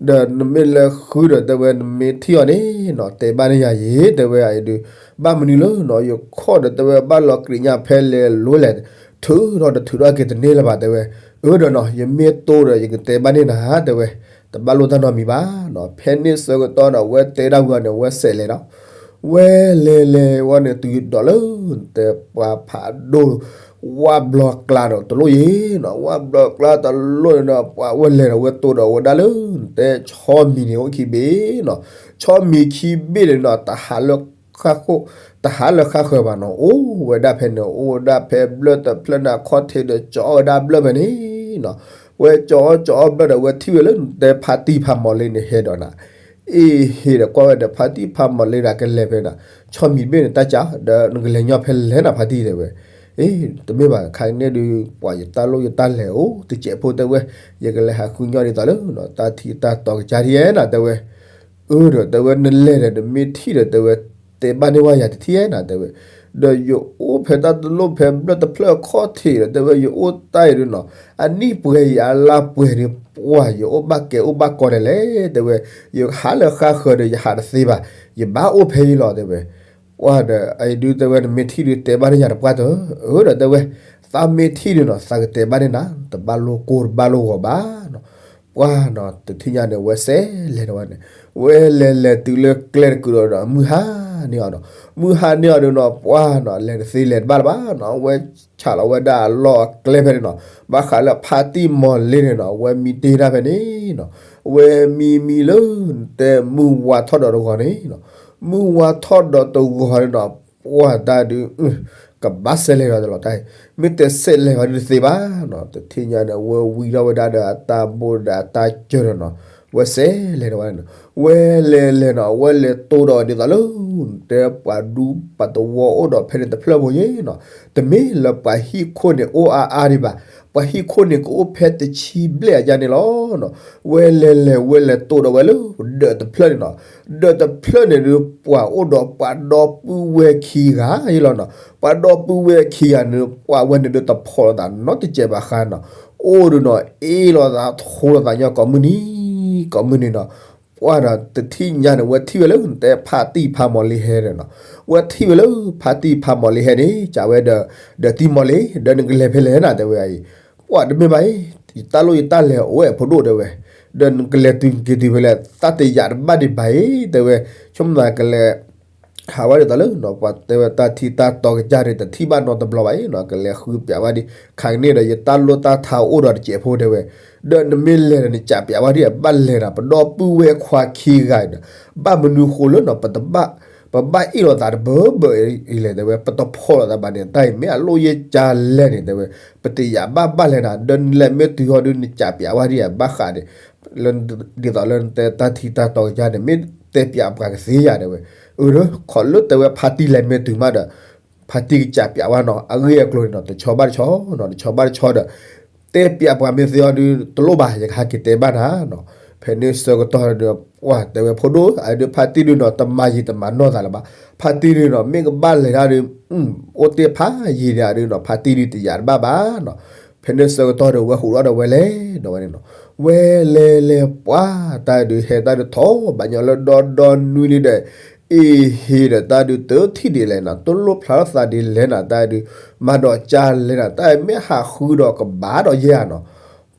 ဒီးနမ့ၢ်လဲၤဃုဒီးတဲဝဲ နမ့ၢ်ထံၣ်အီၤန့ၣ်နီၤ တဲဘၣ်န့ၢ်ယၤယ့ၤ တဲဝဲအအံၤဒုး, ဘၣ်မနုၤလၢနီၤ ယခီၣ်ဒီးတဲဝဲ ဘၣ်လီၤကြံးညါဖဲလဲၣ်လိၤလဲၣ်, ထုးထီၣ်တထုးထီၣ်က့ၤတန့ၢ်လၢၤဘၣ် တဲဝဲ, အၢဒီးနီၤ ယမ့ၢ်တိၢ်ဒီး ယကတဲဘၣ်န့ၢ်နၤ တဲဝဲ, တဘၣ်လိၣ်တၢ်နီတမံၤဘၣ်နီၤ, ဖဲန့ၣ်ဆၢကတီၢ်ဒီး ဝဲတဲဒၣ်ဝံၤအီၤန့ၣ် ဝဲစဲးလဲၤဒီး ဝဲလဲၤလဲၤဝဲန့ၣ် တုၤဒီးလၢ တဲပှၤဖးဒိၣ် ဝၣ်ဘျီကျါဒီးတလိၣ်ယ့ၤနီၤ, ဝၣ်ဘျီကျါတလိၣ်န့ၣ်ဒီး ပှၤဝဲလဲၤဒီးဝဲတိၢ်ဒီးဝဲဒၣ်လၢ တဲဆီမံၤန့ၣ်အိၣ်ခံဘ့ၣ်နီၤ, ဆီမံၤခံဘ့ၣ်န့ၣ်နီၤ တဟးလၢဃၣ်ဃၢၤဘၣ်နီၤ, အိၣ်ဝဲဒၣ်ဖဲန့ၣ် အိၣ်ဝဲဒၣ်ဖဲဘျၢၣ်တဖျၢၣ်န့ၣ် အခီၣ်ထံးဒီးကၠီအီၣ်ဝဲဒၣ်ဘျၢၣ်ဖဲန့ၣ်နီၤ, ဝဲကၠီအီၣ်ကၠီအီၣ်ဘျၢၣ်ဒီး ဝဲထံၣ်ဝဲလၢ တဲဖါတံၢ်ဖါမီၤလ့န့ၣ် ဟဲဒီးနၤ အ့ၣ်ဟ့ၣ်ဒီးကွၢ်ဝဲဒီး ဖါတံၢ်ဖါမီၤလ့ဒီး ကလဲၤဖဲနၤ, ဆီမံၤတဘ့ၣ်န့ၣ် တၢ်ကးဒီး နကလဲၤညီဖဲလဲၣ်နၤ ဖါတံၢ် တဲဝဲ, အ့ တမ့ၢ်ဘၣ် ခါန့ၣ်ဒုး ပှၤယတၢ်လိၣ်ယတၢ်လဲၤအိၣ်တစဲးဖိတဲဝဲ, ယကလဲၤဟးဃုညီဒ်သိးလၢ တၢ်ထံတၢ်တီကစၢ်ဒ်ယဲနၤတဲဝဲ, အၢဒီးတဲဝဲ နလဲၤဒီးနမ့ၢ်ထံၣ်ဒီးတဲဝဲ, တဲဘၣ်န့ၢ်ဝဲယၤတထံၣ်ဧဲနၤတဲဝဲ, ဒီးယအိၣ်ဖဲတၢ်တလိၣ်ဖဲဘျၢၣ်တဖျၢၣ်အခီၣ်ထံးဒီးတဲဝဲ ယအိၣ်တၢ်အံၤဒုးနီၤ, အနံၣ်ပှဲၤအံၤအလါပှဲၤဒုး ပှၤယအိၣ်ဘၣ်ကဲအိၣ်ဘၣ်ကီဒဲးလဲၣ်တဲဝဲ, ယဟးလၢဃါဃၢၤဒီးယဟးတသ့ဘၣ်, ယဘၣ်အိၣ်ဖဲအံၤလီၤတဲဝဲ ပှၤဒီး အအံၤဒုးတဲဝဲ နမ့ၢ်ထံၣ်ဒုး တဲဘၣ်န့ၢ်ယၤတပှၢ်တၢၢ်, အၢဒီးတဲဝဲ, သးမ့ၢ်ထံၣ်ဒုးနီၤ သးကတဲဘၣ်န့ၢ်နၤ, တဘၣ်လိၣ်ကိၢ်တဘၣ်လိၣ်ဂီၤဘၣ်နီၤ, ပှၤနီၤ တထံၣ်ညါန့ၣ် ဝဲစဲးလဲၤဒီးဝဲန့ၣ်, ဝဲလဲၤလဲၤတုၤလၢကျဲတကုာ်ဒီး မုၢ်ဟါန့ၢ်အီၤနီၤ, မုၢ်ဟါန့ၢ်အီၤဒုးနီၤ ပှၤနီၤ လဲၤတသ့လဲၤတဘၣ်လၢၤဘၣ်နီၤ, ဝဲဆးလီၤဝဲဒၣ်အလီၢ်အကျဲဖဲန့ၣ်နီၤ, ဘၣ်ဃးလၢဖါတံၢ်မီၤလ့န့ၣ်နီၤ ဝဲမံတ့ၢ်တၢ်ဖဲန့ၣ်နီၤ, ဝဲမံမံလၢ တဲမုၢ်ဝါထီၣ်ဒီးတဂီၤန့ၣ်နီၤ, မုၢ်ဝါထီၣ်ဒီးတဂီၤန့ၣ်နီၤ, ပှၤတၢ်ဒုး ကဘၣ်စဲးလဲၤဒီးတလီၤတၢ်အံၤ, မ့ၢ်တဲစဲးလဲၤဝဲဒုးတသ့ဘၣ်နီၤ, တထံၣ်ညါန့ၣ် ဝဲဝံထီၣ်ဝဲဒၣ်ဒီးအတၢ်ဘိၣ်ဒီးအတၢ်စၢၤဒီးနီၤ, ဝဲစဲးလဲၤဒီးဝဲန့ၣ်နီၤ, ဝဲလဲၤလဲၤနီၤ ဝဲလဲၤတိၢ်ဒီးဒ်သိးလၢ တဲပှၤဒူပှၤသဝီအိၣ်ဒီးဖဲန့ၣ်တဖျၢၣ်ဖိယဲနီၤ, တမ့ၢ်လၢပှၤဟံၣ်ခိၣ်န့ၣ်အိၣ်အါအါဒံးဘၣ်, ပှၤဟံၣ်ခိၣ်န့ၣ်ကအိၣ်ဖဲတဆံဘျဲၣ်အယါန့ၣ်လီၤနီၤ, ဝဲလဲၤလဲၤဝဲလဲၤတိၢ်ဒီးဝဲလၢ ဒၢးတဖျၢၣ်န့ၣ်နီၤ, ဒၢးတဖျၢၣ်န့ၣ်ဒုး ပှၤအိၣ်ဒီးပှၤဒီပုၢ်ဝဲၢ်ခံဂၤယဲလီၤနီၤ, ပှၤဒီပုၢ်ဝဲၢ်ခံဂၤန့ၣ် ပှၤဝဲန့ၣ်ဒုးတဖီၣ်လိာ်သးနီတစဲးဘၣ်ဃါနီၤ, အိၣ်ဒုးနီၤ အ့ၣ်လိာ်သးထိလိာ်သးညီကိးမုၢ်နံၤ ကိးမုၢ်နံၤနီၤ, ပှၤဒီးတထံၣ်ညါန့ၣ် ဝဲထံၣ်ဝဲလၢ တဲဖါတံၢ်ဖါမီၤလ့ဟဲဒီးနီၤ, ဝဲထံၣ်ဝဲလၢ ဖါတံၢ်ဖါမီၤလ့ဟဲန့ၣ် ကးဝဲဒီး ဒီးတံၢ်မီၤလ့ ဒီးနကလဲၤဖဲလဲၣ်နၤတဲဝဲအံၤ, ပှၤတမ့ၢ်ဘၣ်အံၤ ယတၢ်လိၣ်ယတၢ်လဲၤအိၣ်ဝဲဖိဒိၣ်တဲဝဲ, ဒီးနကလဲၤတုၤက့ၤတုၤဖဲလဲၣ် သးတယာ်တဘၣ်ဒံးဘၣ်အံၤတဲဝဲ, ဆိကမိၣ်သးကလဲၤ ဟးဝဲဒ်သိးလၢ ပှၤတဲဝဲတၢ်ထံတၢ်တီကစၢ်န့ၣ် တထံၣ်ဘၣ်နီတဘျီဘၣ်အံၤနီၤ, ကလဲၤဃုပျးဝဲဒၣ် ခါကန့ၣ်ဒီး ယတၢ်လိၣ်တၢ်ထါအိၣ်ဒီးတစဲးဖိတဲဝဲ, ဒီးနမ့ၢ်လဲၤဒီးနကးပျးဝဲဒၣ် ဘၣ်လဲၤဒီး ပဒီပုၢ်ဝဲၢ်ခွါခံဂၤအံၤဒီး ဘၣ်မနုၤဃိလၢနီၤ ပတဘၣ် ပဘၣ်အ့ၣ်လိာ်သးတဘၢဘၢအံၤလဲၣ်တဲဝဲ, ပတဖီၣ်လိာ်သးဘၣ်န့ၣ် တၢ်အံၤမ့ၢ်အလိၣ်ယဲၢ်ကၢလဲၣ်န့ၣ်တဲဝဲ, ပတယာ်ဘၣ်ဘၣ်လဲၣ်နၤ, ဒီးနလဲၤမ့ၢ်တုၤဟီဒုး နကးပျးဝဲဒၣ်ဘၣ်ဃးန့ၣ် လၢ ဒ်သိးလၢနတဲတၢ်ထံတၢ်တီကစၢ်န့ၣ် မ့ၢ်တဲပျးပှၤကသ့ယၤတဲဝဲ, အၢ ခီလၢတဲဝဲဖါတံၢ်လဲၤမ့ၢ်တုၤမးဒီး ဖါတံၢ်ကးပျးဝဲနီၤ အဂ့ၢ်အကျိၤန့ၣ်နီၤ တဆီဘၣ်တဆီနီၤ တဆီဘၣ်တဆီဒီး တဲပျးပှၤမ့ၢ်သ့အီၤဒုး တလိၣ်ဘၣ် ယကဟဲက့ၤတဲဘၣ်နၤနီၤ, ဖဲန့ၣ်ဆၢကတီၢ်ဒီး ပှၤတဲဝဲဖိဒိၣ် အဒုးဖါတံၢ်ဒုးနီၤ တမၤယံာ်တမၤနီၢ်သးလၢၤဘၣ်, ဖါတံၢ်ဒုးနီၤ မ့ၢ်ကဘၣ်လဲၤဒၣ်ဒုး အိၣ်တ့ၢ်ဖးယံာ်ဒၣ်ဒုးနီၤ ဖါတံၢ်ဒုးတယာ်တဘၣ်ဘၣ်နီၤ, ဖဲန့ၣ်ဆၢကတီၢ်ဒီး ဝဲဟူးထီၣ်ဒီးဝဲလဲၤဒီးဝဲန့ၣ်နီၤ, ဝဲလဲၤလဲၤပှၤတၢ်ဒုးဟဲတၢ်ဒုးထီၣ်ဘၣ်ညီလၢဒီဒီနွံဒုးဒီး အ့ဟ့ဒီးတၢ်ဒုးတထံၣ်ဒ်လဲၣ်နီၤ တလိၣ်ဖျါထီၣ်သးဒ်လဲၣ်နၤ တၢ်ဒုး မၤဒီးကၢ်လဲၣ်နၤ တၢ်မ့ၢ်ဟးဃုဒီးကဘၣ်ဒီးယဲၢ်ဧါနီၤ,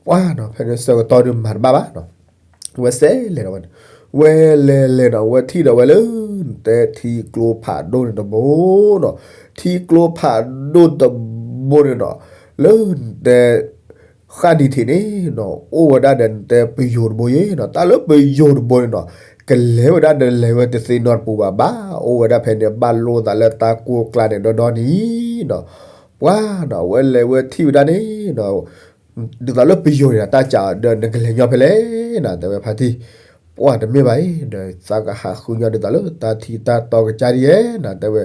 ပှၤနီၤ ဖဲန့ၣ်ဆၢကတီၢ်ဒုးမၤတဘၣ်ဘၣ်နီၤ, ဝဲစဲးလဲၤဒီးဝဲန့ၣ်, ဝဲလဲၤလဲၤနီၤ ဝဲထံၣ်ဒီးဝဲလၢ နတဲထံကျိဖးဒိၣ်န့ၣ်တဘိနီၤ, ထံကျိဖးဒိၣ်တဘိန့ၣ်နီၤ, လၢနတဲ ဃၣ်နံၤထံးန့ၣ်နီၤ အိၣ်ဝဲဒၣ်ဒီးနတဲပယိၤတဘိယဲၢ်နီၤ, တၢ်လၢပယိၤတဘိန့ၣ်နီၤ ကလဲၤဝဲဒၣ်ဒီးလဲၤဝဲတသ့နီတပူၤဘၣ် ဘၣ်အိၣ်ဝဲဒၣ်ဖဲန့ၣ် ဘၣ်လိသးလၢတၢ်ကိၢ်ကျါန့ၣ်ဒီဒီနံၤနီၤ, ပှၤနီၤ ဝဲလဲၤဝဲထံၣ်ဝဲဒၣ်န့ၣ်နီၤ ဒ်သိးလၢပယိၤန့ၣ် တၢ်စးဒီးနကလဲၤညီဖဲလဲၣ်နီၤ တဲဝဲဖါတံၢ်, ပှၤတမ့ၢ်ဘၣ်အံၤ ဒီးသးကဟးဃုညီဒ်သိးလၢတၢ်ထံတၢ်တီကစၢ်ဒ်ယဲၢ်နီၤ တဲဝဲ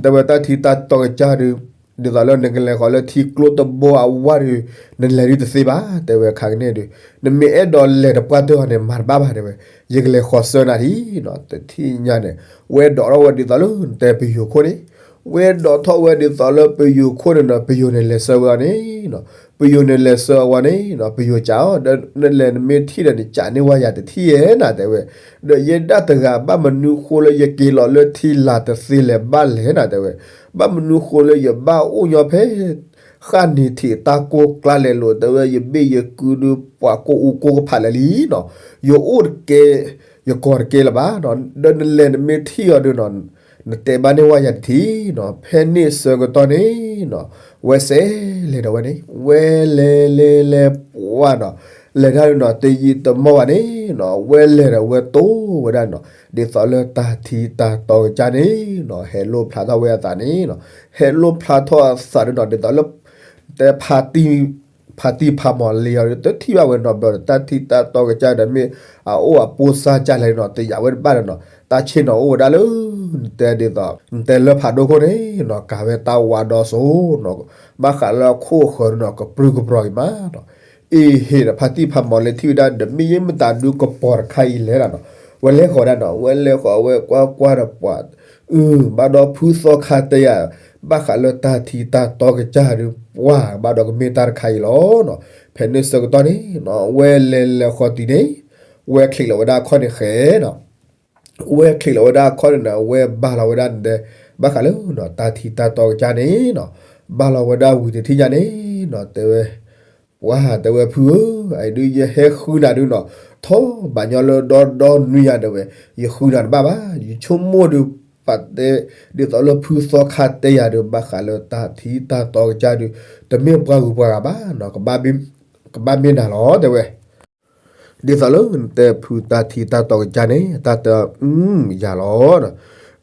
တဲဝဲတၢ်ထံတၢ်တီကစၢ်ဒုး ဒ်သိးလၢနကလဲၤဃီၤလၢထံကျိတဘိအဝါဒုး နလဲၤဒုးတသ့ဘၣ် တဲဝဲခါကန့ၣ်ဒုး နမ့ၢ်အဲၣ်ဒိးလဲၤတပှၢ်တၢၢ်အီၤန့ၣ် မၤတဘၣ်ဘၣ်တဲဝဲ ယကလဲၤဃီၤဆၢနၤထံနီၤ တထံၣ်ညါန့ၣ် ဝဲဒိးထီၣ်ဝဲဒ်သိးလၢနတဲပယိၤခိၣ်န့ၣ် ဝဲဒိးထီၣ်ဝဲဒ်သိးလၢပယိၤခိၣ်န့ၣ်နီၤ ပယိၤန့ၣ်လဲၤဆှၢဝဲအီၤန့ၣ်နီၤ ပယိၤန့ၣ်လဲၤဆှၢဝဲန့ၣ်နီၤ ပယိၤစးအီၤ ဒီးနလဲၤနမ့ၢ်ထံၣ်ဒီးနစးန့ၢ်ဝဲယၤတထံၣ်ဧဲနၤတဲဝဲ ဒီးယဲဒၣ်တဂၤ ဘၣ်မနုၤဃိလၢယက့ၤလီၤလၢထံလာ်တသ့လဲၣ်ဘၣ်လဲၣ်နၤတဲဝဲ ဘၣ်မနုၤဃိလၢယဘၣ်အိၣ်ညီဖဲ ဃၣ်နံၤထံးတၢ်ကိၢ်ကျါလဲၤလိာ်တဲဝဲ ယဘ့ၣ်ယကုဒုး ပှၤကိးအူကိးကဖးလၢာ်လံနီၤ ယအိၣ်တကဲ ယကီၢ်တကဲလၢၤဘၣ်နီၤ ဒီးနလဲၤနမ့ၢ်ထံၣ်အီၤဒုးနီၤ နတဲဘၣ်န့ၢ်ဝဲယၤတထံၣ်နီၤ ဖဲန့ၣ်ဆၢကတီၢ်န့ၣ်နီၤ ဝဲစဲးလဲၤဒီးဝဲန့ၣ် ဝဲလဲၤလဲၤလဲၤပှၢ်နီၤ လဲၤတၢ်ဒုးနီၤ တယံာ်တမီၢ်ဘၣ်န့ၣ်နီၤ ဝဲလဲၤဒီးဝဲတိၢ်ဝဲဒၣ်နီၤ ဒ်သိးလၢတၢ်ထံတၢ်တီကစၢ်န့ၣ်နီၤ ဟဲလိၣ်ဖျါထီၣ်ဝဲအသးန့ၣ်နီၤ ဟဲလိၣ်ဖျါထီၣ်အသးဒုးနီၤ ဒ်သိးလၢ တဲဖါတံၢ် ဖါတံၢ်ဖါမီၤလ့အီၤဒုး တထံၣ်ဘၣ်ဝဲနီတဘျီဒီး တၢ်ထံတၢ်တီကစၢ်ဒီးမ့ၢ်အအိၣ်အပိၢ်စၢ်ကၢ်လဲၣ်နီၤ တယာ်ဝဲတဘၣ်ဒီးနီၤ တၢ်ဆ့ၣ်နီၤအိၣ်ဝဲဒၣ်လၢ နတဲဒ်သိး နတဲလၢဖးဒိၣ်ခိၣ်န့ၣ်နီၤ ကၤဝဲတၢ်ဝါဒီစိနီၤ, ဘၣ်ဃးလၢအခိၣ်အဃၢၤဒုနီၤ ကပြုၢ်ကပြီၤအံၤမးနီၤ. အ့ဟ့ၣ်ဒီးဖါတံၢ်ဖးမီၤလၢထံၣ်ဝဲဒၣ် ဒီးမ့ၢ်ယဲမတၤဒုကပီၤတခါအံၤလဲၣ်နီၤ, ဝဲလဲၤဃီၤဒၣ်နီၤ ဝဲလဲၤဃီၤဝဲကွၢ်ကွၢ်ဒီးပှၤ အု ဘၣ်ဒီဖုသီခါတဲယၤ ဘၣ်ဃးလၢတၢ်ထံတၢ်တီကစၢ်ဒု ပှၤဘၣ်ဒီးကမ့ၢ်တၢ်တခါအံၤလီၤနီၤ. ဖဲန့ၣ်ဆၢကတီၢ်န့ၣ်နီၤ ဝဲလဲၤလဲၤဃီၤတုၤန့ၣ် ဝဲချံးလီၤဝဲဒၣ်အခီၣ်န့ၣ်ဃဲနီၤ ဝဲချံးလီၤဝဲဒၣ်အခီၣ်န့ၣ်နီၤ ဝဲဘၣ်လီၤဝဲဒၣ်နတဲ ဘၣ်ဃးလၢနီၤ တၢ်ထံတၢ်တီကစၢ်န့ၣ်နီၤ, ဘၣ်လီၤဝဲဒၣ်ဝံၤတထံၣ်ညါန့ၣ်နီၤ တဲဝဲ ပှၤတဲဝဲဖုဧၢ, အအံၤဒုးယဟဲဃုနၤဒုနီၤ, ထီၣ်ဘၣ်ညီလၢဒီဒီနွံယၤတဲဝဲ, ယဃုနၤတဘၣ်ဘၣ်, ယဆိကမိၣ်ဒုး ပတဲ ဒ်သိးလၢဖုသီခါတဲယၤဒုး ဘၣ်ဃးလၢတၢ်ထံတၢ်တီကစၢ်ဒုး တမ့ၢ်ပှၤဂုၤပှၤဂၤဘၣ်နီၤ, ကဘၣ်မ့ၢ်နၤလီၤတဲဝဲ ဒ်သိးလၢနတဲဖုတၢ်ထံတၢ်တီကစၢ်န့ၣ် တၢ်တဲအု ယၤလီၤ.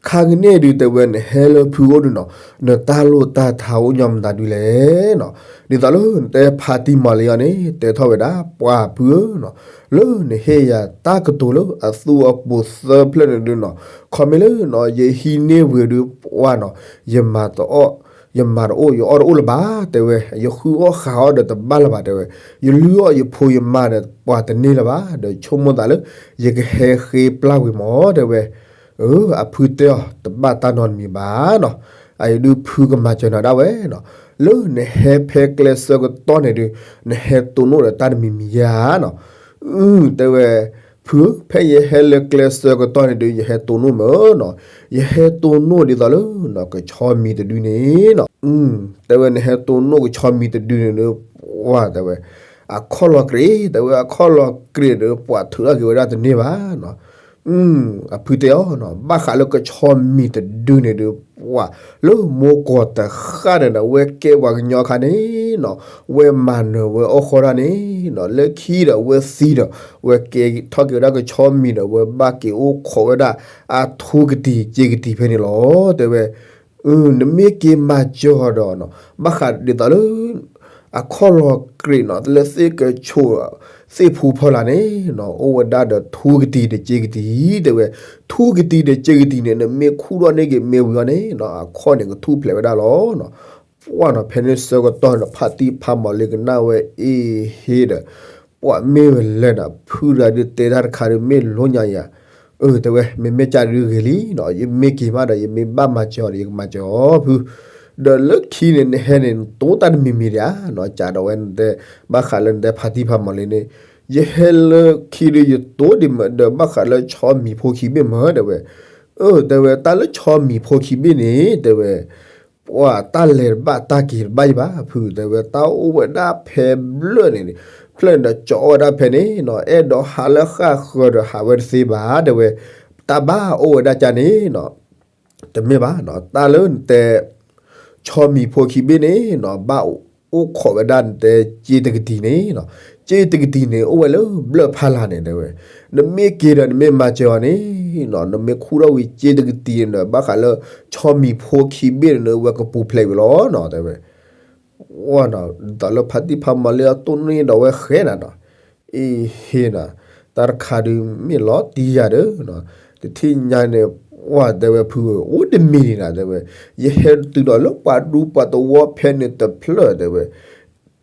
ခါကန့ၣ်ဒုးတဲဝဲ နဟဲလၢဖုအိၣ်ဒုးနီၤ, နတၢ်လိၣ်တၢ်ထါအိၣ်ညီမတၤဒုလဲၣ်နီၤ. ဒ်သိးလၢနတဲဖါတံၢ်မီၤလံအီၤန့ၣ် တဲထီၣ်ဝဲဒၣ် ပှၤဖုဧၢနီၤ, လၢနဟ့ၣ်ယၤတၢ်ကတိၤလၢအသူအပူၤသၢဖျၢၣ်န့ၣ်ဒုးနီၤ, ခီမ့ၢ်လၢနီၤ ယဟံးန့ၢ်ဝံၤဒုးပှၤနီၤ, ယမၤတအီၣ် ယမၤတအိၣ် ယအီၣ်တအိၣ်လၢၤဘၣ် တဲဝဲ, ယဃုအီၣ်ဃုအီဒီးတဘၣ်လၢၤဘၣ် တဲဝဲ, ယလုၢ်အီၣ်ယဖိယမါဒီးပှၤတန့ၢ်လၢၤဘၣ် ဒီးဆိကမိၣ်သးလၢ ယကဟဲဃ့ပျၢ်ဝံၤမး တဲဝဲ. အဖုတဲအီၤ တဘၣ်တၢ်နီတမံၤဘၣ်နီၤ, အအံၤဒုးဖုကမၤစၢၤနၤဒၣ်ဝဲနီၤ, လၢနဟဲဖဲကျဲဆၢကတီၢ်န့ၣ်ဒုး နဟဲတိၢ်နီၣ်ဒီးတၢ်တမံၤမံၤဧါနီၤ. အု တဲဝဲ, ဖုဧၢ, ဖဲယဟဲလၢကျဲဆၢကတီၢ်န့ၣ်ဒုး ယဟဲတိၢ်နီၣ်မ့ၢ်နီၤ, ယဟဲတိၢ်နီၣ်ဒ်သိးလၢနီၤ ကဆီမံၤတဒုန့ၣ်နီၤ. အု တဲဝဲ နဟဲတိၢ်နီၣ်ကဆီမံၤတဒုန့ၣ်ဒုး ပှၤတဲဝဲ, အခီၣ်လီၤကြ့း တဲဝဲ, အခီၣ်လီၤကြ့းဒီး ပှၤထုးထီၣ်က့ၤဝဲဒၣ်တန့ၢ်ဘၣ်နီၤ. အု အဖုတဲအီၤနီၤ, ဘၣ်ဃးလၢကဆီမံၤတဒုန့ၣ်ဒုး ပှၤလၢမိၢ်ကီၢ်တဃၣ်န့ၣ်ဒီး ဝဲကဲပှၤကညီအခါန့ၣ်နီၤ, ဝဲမၤနၢၤဝဲအီၣ်ဃီဒၣ်န့ၣ်နီၤ, လၢခံဒီးဝဲသံဒီး ဝဲကဲထီၣ်က့ၤဝဲဒၣ်ကဆီမံၤဒီး ဝဲဘၣ်က့ၤအိၣ်ခိးဝဲဒၣ်အထူကတံၤစ့ကတံၤဖဲန့ၣ်လီၤ တဲဝဲ. အု နမ့ၢ်က့ၤမၤစၢၤအီၤဒီးနီၤ, ဘၣ်ဃးဒ်သိးလၢ အခီၣ်လီၤကြ့းနီၤ လၢသ့ၣ်ကဆိး သ့ၣ်ဖူဖီလာ်န့ၣ်နီၤ အိၣ်ဝဲဒၣ်ဒီးထူကတံၤတစ့ကတံၤ တဲဝဲ, ထူကတံၤတစ့ကတံၤန့ၣ် နမ့ၢ်ခူၣ်ထီၣ်န့ၢ်က့ၤမ့ၢ်ဝံၤအီၤန့ၣ်နီၤ အခီၣ်န့ၣ်ကထူၣ်ဖျဲးဝဲဒၣ်လီၤနီၤ. ပှၤနီၤ ဖဲန့ၣ်ဆၢကတီၢ်နီၤ ဖါတံၢ်ဖါမီၤလံကနၣ်ဝဲအ့ဟ့ဒီး ပှၤမ့ၢ်ဝဲလဲၣ်နီၤ ဖုတဂၤဒုးတဲတၢ်တခါဒုးမ့ၢ်လိညါယၤ, အၢ တဲဝဲ မ့မ့ၢ်ကၢ်ဒုးဂ့ၤလံနီၤ ယမ့ၢ်က့ၤမးဒီး ယမ့ၢ်ဘၣ်မၤစၢၤအီၤဒီး ယကမၤစၢၤအီၤဖု, ဒီးလၢခံန့ၣ် နဟဲန့ၣ် နတိၢ်တၢ်တမံၤမံၤဒံးဧါနီၤ ကဒီးဝဲနတဲ ဘၣ်ဃးလၢနတဲဖါတံၢ်ဖါမီၤလံန့ၣ်, ယဟဲလၢခံဒုး ယတိၢ်ဒံးမးဒီး ဘၣ်ဃးလၢဆီမံၤဖိခံဘ့ၣ်မး တဲဝဲ, အၢ တဲဝဲ တၢ်လၢဆီမံၤဖိခံဘ့ၣ်န့ၣ် တဲဝဲ ပှၤတၢ်လဲၤတဘၣ်တၢ်က့ၤတဘၣ်ယံၤဘၣ် ဖု တဲဝဲ တၢ်အိၣ်ဝဲဒၣ်ဖဲဘျၢၣ်န့ၣ်, ဖျၢၣ်န့ၣ်ဒီးကၠီအီၣ်ဝဲဒၣ်ဖဲန့ၣ်နီၤ အဲၣ်ဒိးဟးလၢဃၣ်ဃၢၤဒီးဟးဝဲတသ့ဘၣ် တဲဝဲ, တၢ်ဘၣ်အိၣ်ဝဲဒၣ်ကၢ်န့ၣ်နီၤ တမ့ၢ်ဘၣ်နီၤ တၢ်လၢနတဲ ဆီမံၤဖိခံဘ့ၣ်န့ၣ်နီၤ ဘၣ်အိၣ်ခိးဝဲဒၣ်နတဲ စ့တကတံၤန့ၣ်နီၤ, စ့တကတံၤန့ၣ် အိၣ်ဝဲလၢဘျၢၣ်ဖးလာ်န့ၣ် တဲဝဲ, နမ့ၢ်က့ၤဒီးနမ့ၢ်မၤစၢၤအီၤန့ၣ်နီၤ နမ့ၢ်ခူၣ်ထီၣ်ဝံၤစ့တကတံၤန့ၣ်ဒီး ဘၣ်ဃးလၢ ဆီမံၤဖိခံဘ့ၣ်န့ၣ် ဝဲကပူၤဖျဲးဝံၤလီၤနီၤ တဲဝဲ ဝဲနီၤ ဒ်သိးလၢဖါတံၢ်ဖါမီၤလံအတိၢ်နီၣ်ဒီးဝဲဃဲနၤနီၤ, အ့ဟ့နီၤ, တၢ်တခါဒုးမ့ၢ်လီၤတံၢ်ယၤဒီး, တထံၣ်ညါန့ၣ် ဝဲတဲဝဲဖုဧၢ, အိၣ်တမံၤန့ၣ်နီၤ တဲဝဲ, ယဟဲတုၤဒီးလၢပှၤဒူပှၤသဝီဖဲန့ၣ်တဖျၢၣ်တဲဝဲ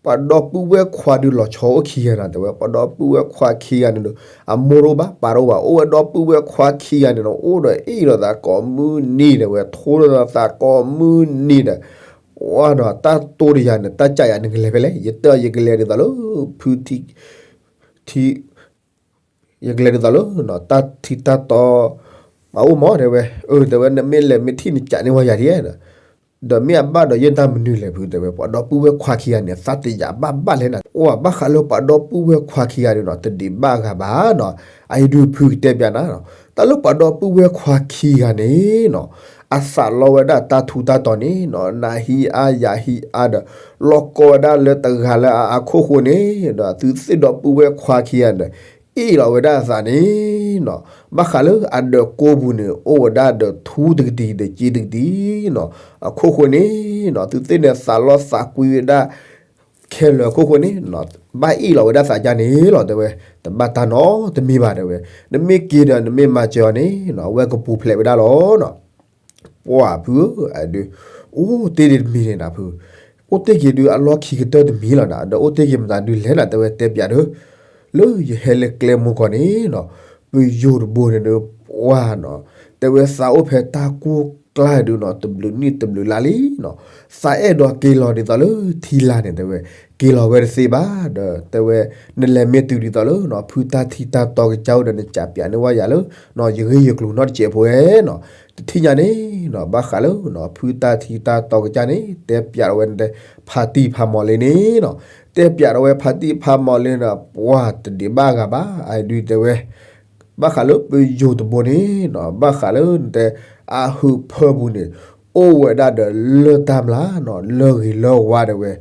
ပှၤဒီပုၢ်ဝဲၢ်ခွါဒုးလီၤဆီအိၣ်ခံဂၤနီၤ တဲဝဲ, ပှၤဒီပုၢ်ဝဲၢ်ခွါခံဂၤန့ၣ်ဒီး အမိၢ်တအိၣ်ဘၣ် ပၢ်တအိၣ်ဘၣ် အိၣ်ဝဲဒီပုၢ်ဝဲၢ်ခွါခံဂၤန့ၣ်ဒီး အိၣ်ဒီးအ့ၣ်လိာ်သးကိးမုၢ်နံၤတဲဝဲ ထိလိာ်သးကိးမုၢ်နံၤဒီး ဝဲနီၤ တၢ်တိၢ်တယၤန့ၣ် တၢ်ကးယၤနကလဲၤဖဲလဲၣ်, ယတဲအီၤယကလဲၤဒ်သိးလၢ ဖုထံ ထံ ယကလဲၤဒ်သိးလၢ တၢ်ထံတၢ်တီ ပှၤအိၣ်မးတဲဝဲ, အၢ တဲဝဲ နမ့ၢ်လဲၤမ့ၢ်ထံၣ်နကးန့ၢ်ဝဲယၤဒ်, ဒီးမ့ၢ်အဘၣ်ဒီးယတၢ်မနုၤလဲၣ်ဖုတဲဝဲ, ပှၤဒီပုၢ်ဝဲၢ်ခွါခံဂၤန့ၣ် သးတယၤဘၣ်ဘၣ်လဲၣ်နၤ, အိၣ်ဘၣ်ဃးလၢပှၤဒီပုၢ်ဝဲၢ်ခွါခံဂၤန့ၣ်နီၤ တဒံးဘၣ်ဂၤဘၣ်နီၤ, အအံၤဒုးဖုကတဲပျးနၤနီၤ, တၢ်လၢပှၤဒီပုၢ်ဝဲၢ်ခွါခံဂၤန့ၣ်နီၤ အသးလီဝဲဒၣ်တၢ်ထူးတၢ်တီၤန့ၣ်နီၤ နၤဟံးအါယၤဟံးအါဒီး လီၢ်ကီဝဲဒၣ်လၢတဂၤလၢအခိၣ်ဃိန့ၣ်ဒီး သုသ့ၣ်ဒီပုၢ်ဝဲၢ်ခွါခံဂၤန့ၣ် အ့ၣ်လီၤဝဲဒၣ်အသးန့ၣ်နီၤ ဘၣ်ဃးလၢအဒၢးကိးပူၤန့ၣ် အိၣ်ဝဲဒၣ်ဒီးထူတကတံၤဒီးစ့တကတံၤနီၤ အခိၣ်ဃိန့ၣ်နီၤ သုသ့ၣ်န့ၣ်သးလီသးကွံဝဲဒၣ် ခဲလၢာ်ခိၣ်ဃိန့ၣ် ဘၣ်အ့ၣ်လီၤဝဲဒၣ်သးကါန့ၣ်လီၤ တဲဝဲ, တဘၣ်တၢ်နီတမံၤဘၣ် တဲဝဲ, နမ့ၢ်က့ၤဒီးနမ့ၢ်မၤစၢၤအီၤန့ၣ် အဝဲကပူၤဖျဲးဝဲဒၣ်လီၤနီၤ. ပှၢ်ဖုဧၢ, အဒုး, အိၣ်တ့ၢ်ဒံးတမံၤန့ၣ်နၤဖု, အိၣ်တ့ၢ်က့ၤဒုးအလီၢ်ခံကတၢၢ်တမံၤလီၤနၤ, ဒီးအိၣ်တ့ၢ်က့ၤမတၤဒုးလဲၣ်နၤ တဲဝဲတဲပၠးဒီး, လၢယဟဲလၢကျဲမုၢ်ကီၢ်န့ၣ်နီၤ, ပယိၤတဘိန့ၣ်ဒီး ပှၢ်နီၤ, တဲဝဲသးအိၣ်ဖဲတၢ်ကိၢ်ကျါဒုးနီၤ တဘျုးနံၣ်တဘျုးလါလံနီၤ, သးအဲၣ်ဒိးက့ၤလီၤဒ်သိးလၢထံလာ်န့ၣ် တဲဝဲ, က့ၤလီၤဝဲတသ့ဘၣ်ဒီး တဲဝဲ, နလဲၤမ့ၢ်တုၤဒ်သိးလၢ ဖုတၢ်ထံတၢ်တီကစၢ်အိၣ်ဒီး နကးပၠးန့ၢ်ဝဲယၤလၢ ယဂ့ၢ်ယကျိၤနီတစဲးဖိဝဲနီၤ, တထံၣ်ညါန့ၣ်နီၤ ဘၣ်ဃးလၢ ဖုတၢ်ထံတၢ်တီကစၢ်န့ၣ် တဲပၠးထီၣ်ဝဲ ဖါတံၢ်ဖါမီၤလ့န့ၣ်နီၤ, တဲပၠးထီၣ်ဝဲဖါတံၢ်ဖါမီၤလ့ဒီး ပှၢ်တဒံးဘၣ်ဂၤဘၣ် အဒုးတဲဝဲ ဘၣ်ဃးလၢပယိၤတဘိန့ၣ်နီၤ ဘၣ်ဃးလၢနတဲ အဟုးဖၢပူၤန့ၣ် အိၣ်ဝဲဒၣ်ဒီးလၢၢ်တၢ်မျၢ်နီၤ လၢၢ်ဂ့ၤလၢၢ်ဝါတဲဝဲ,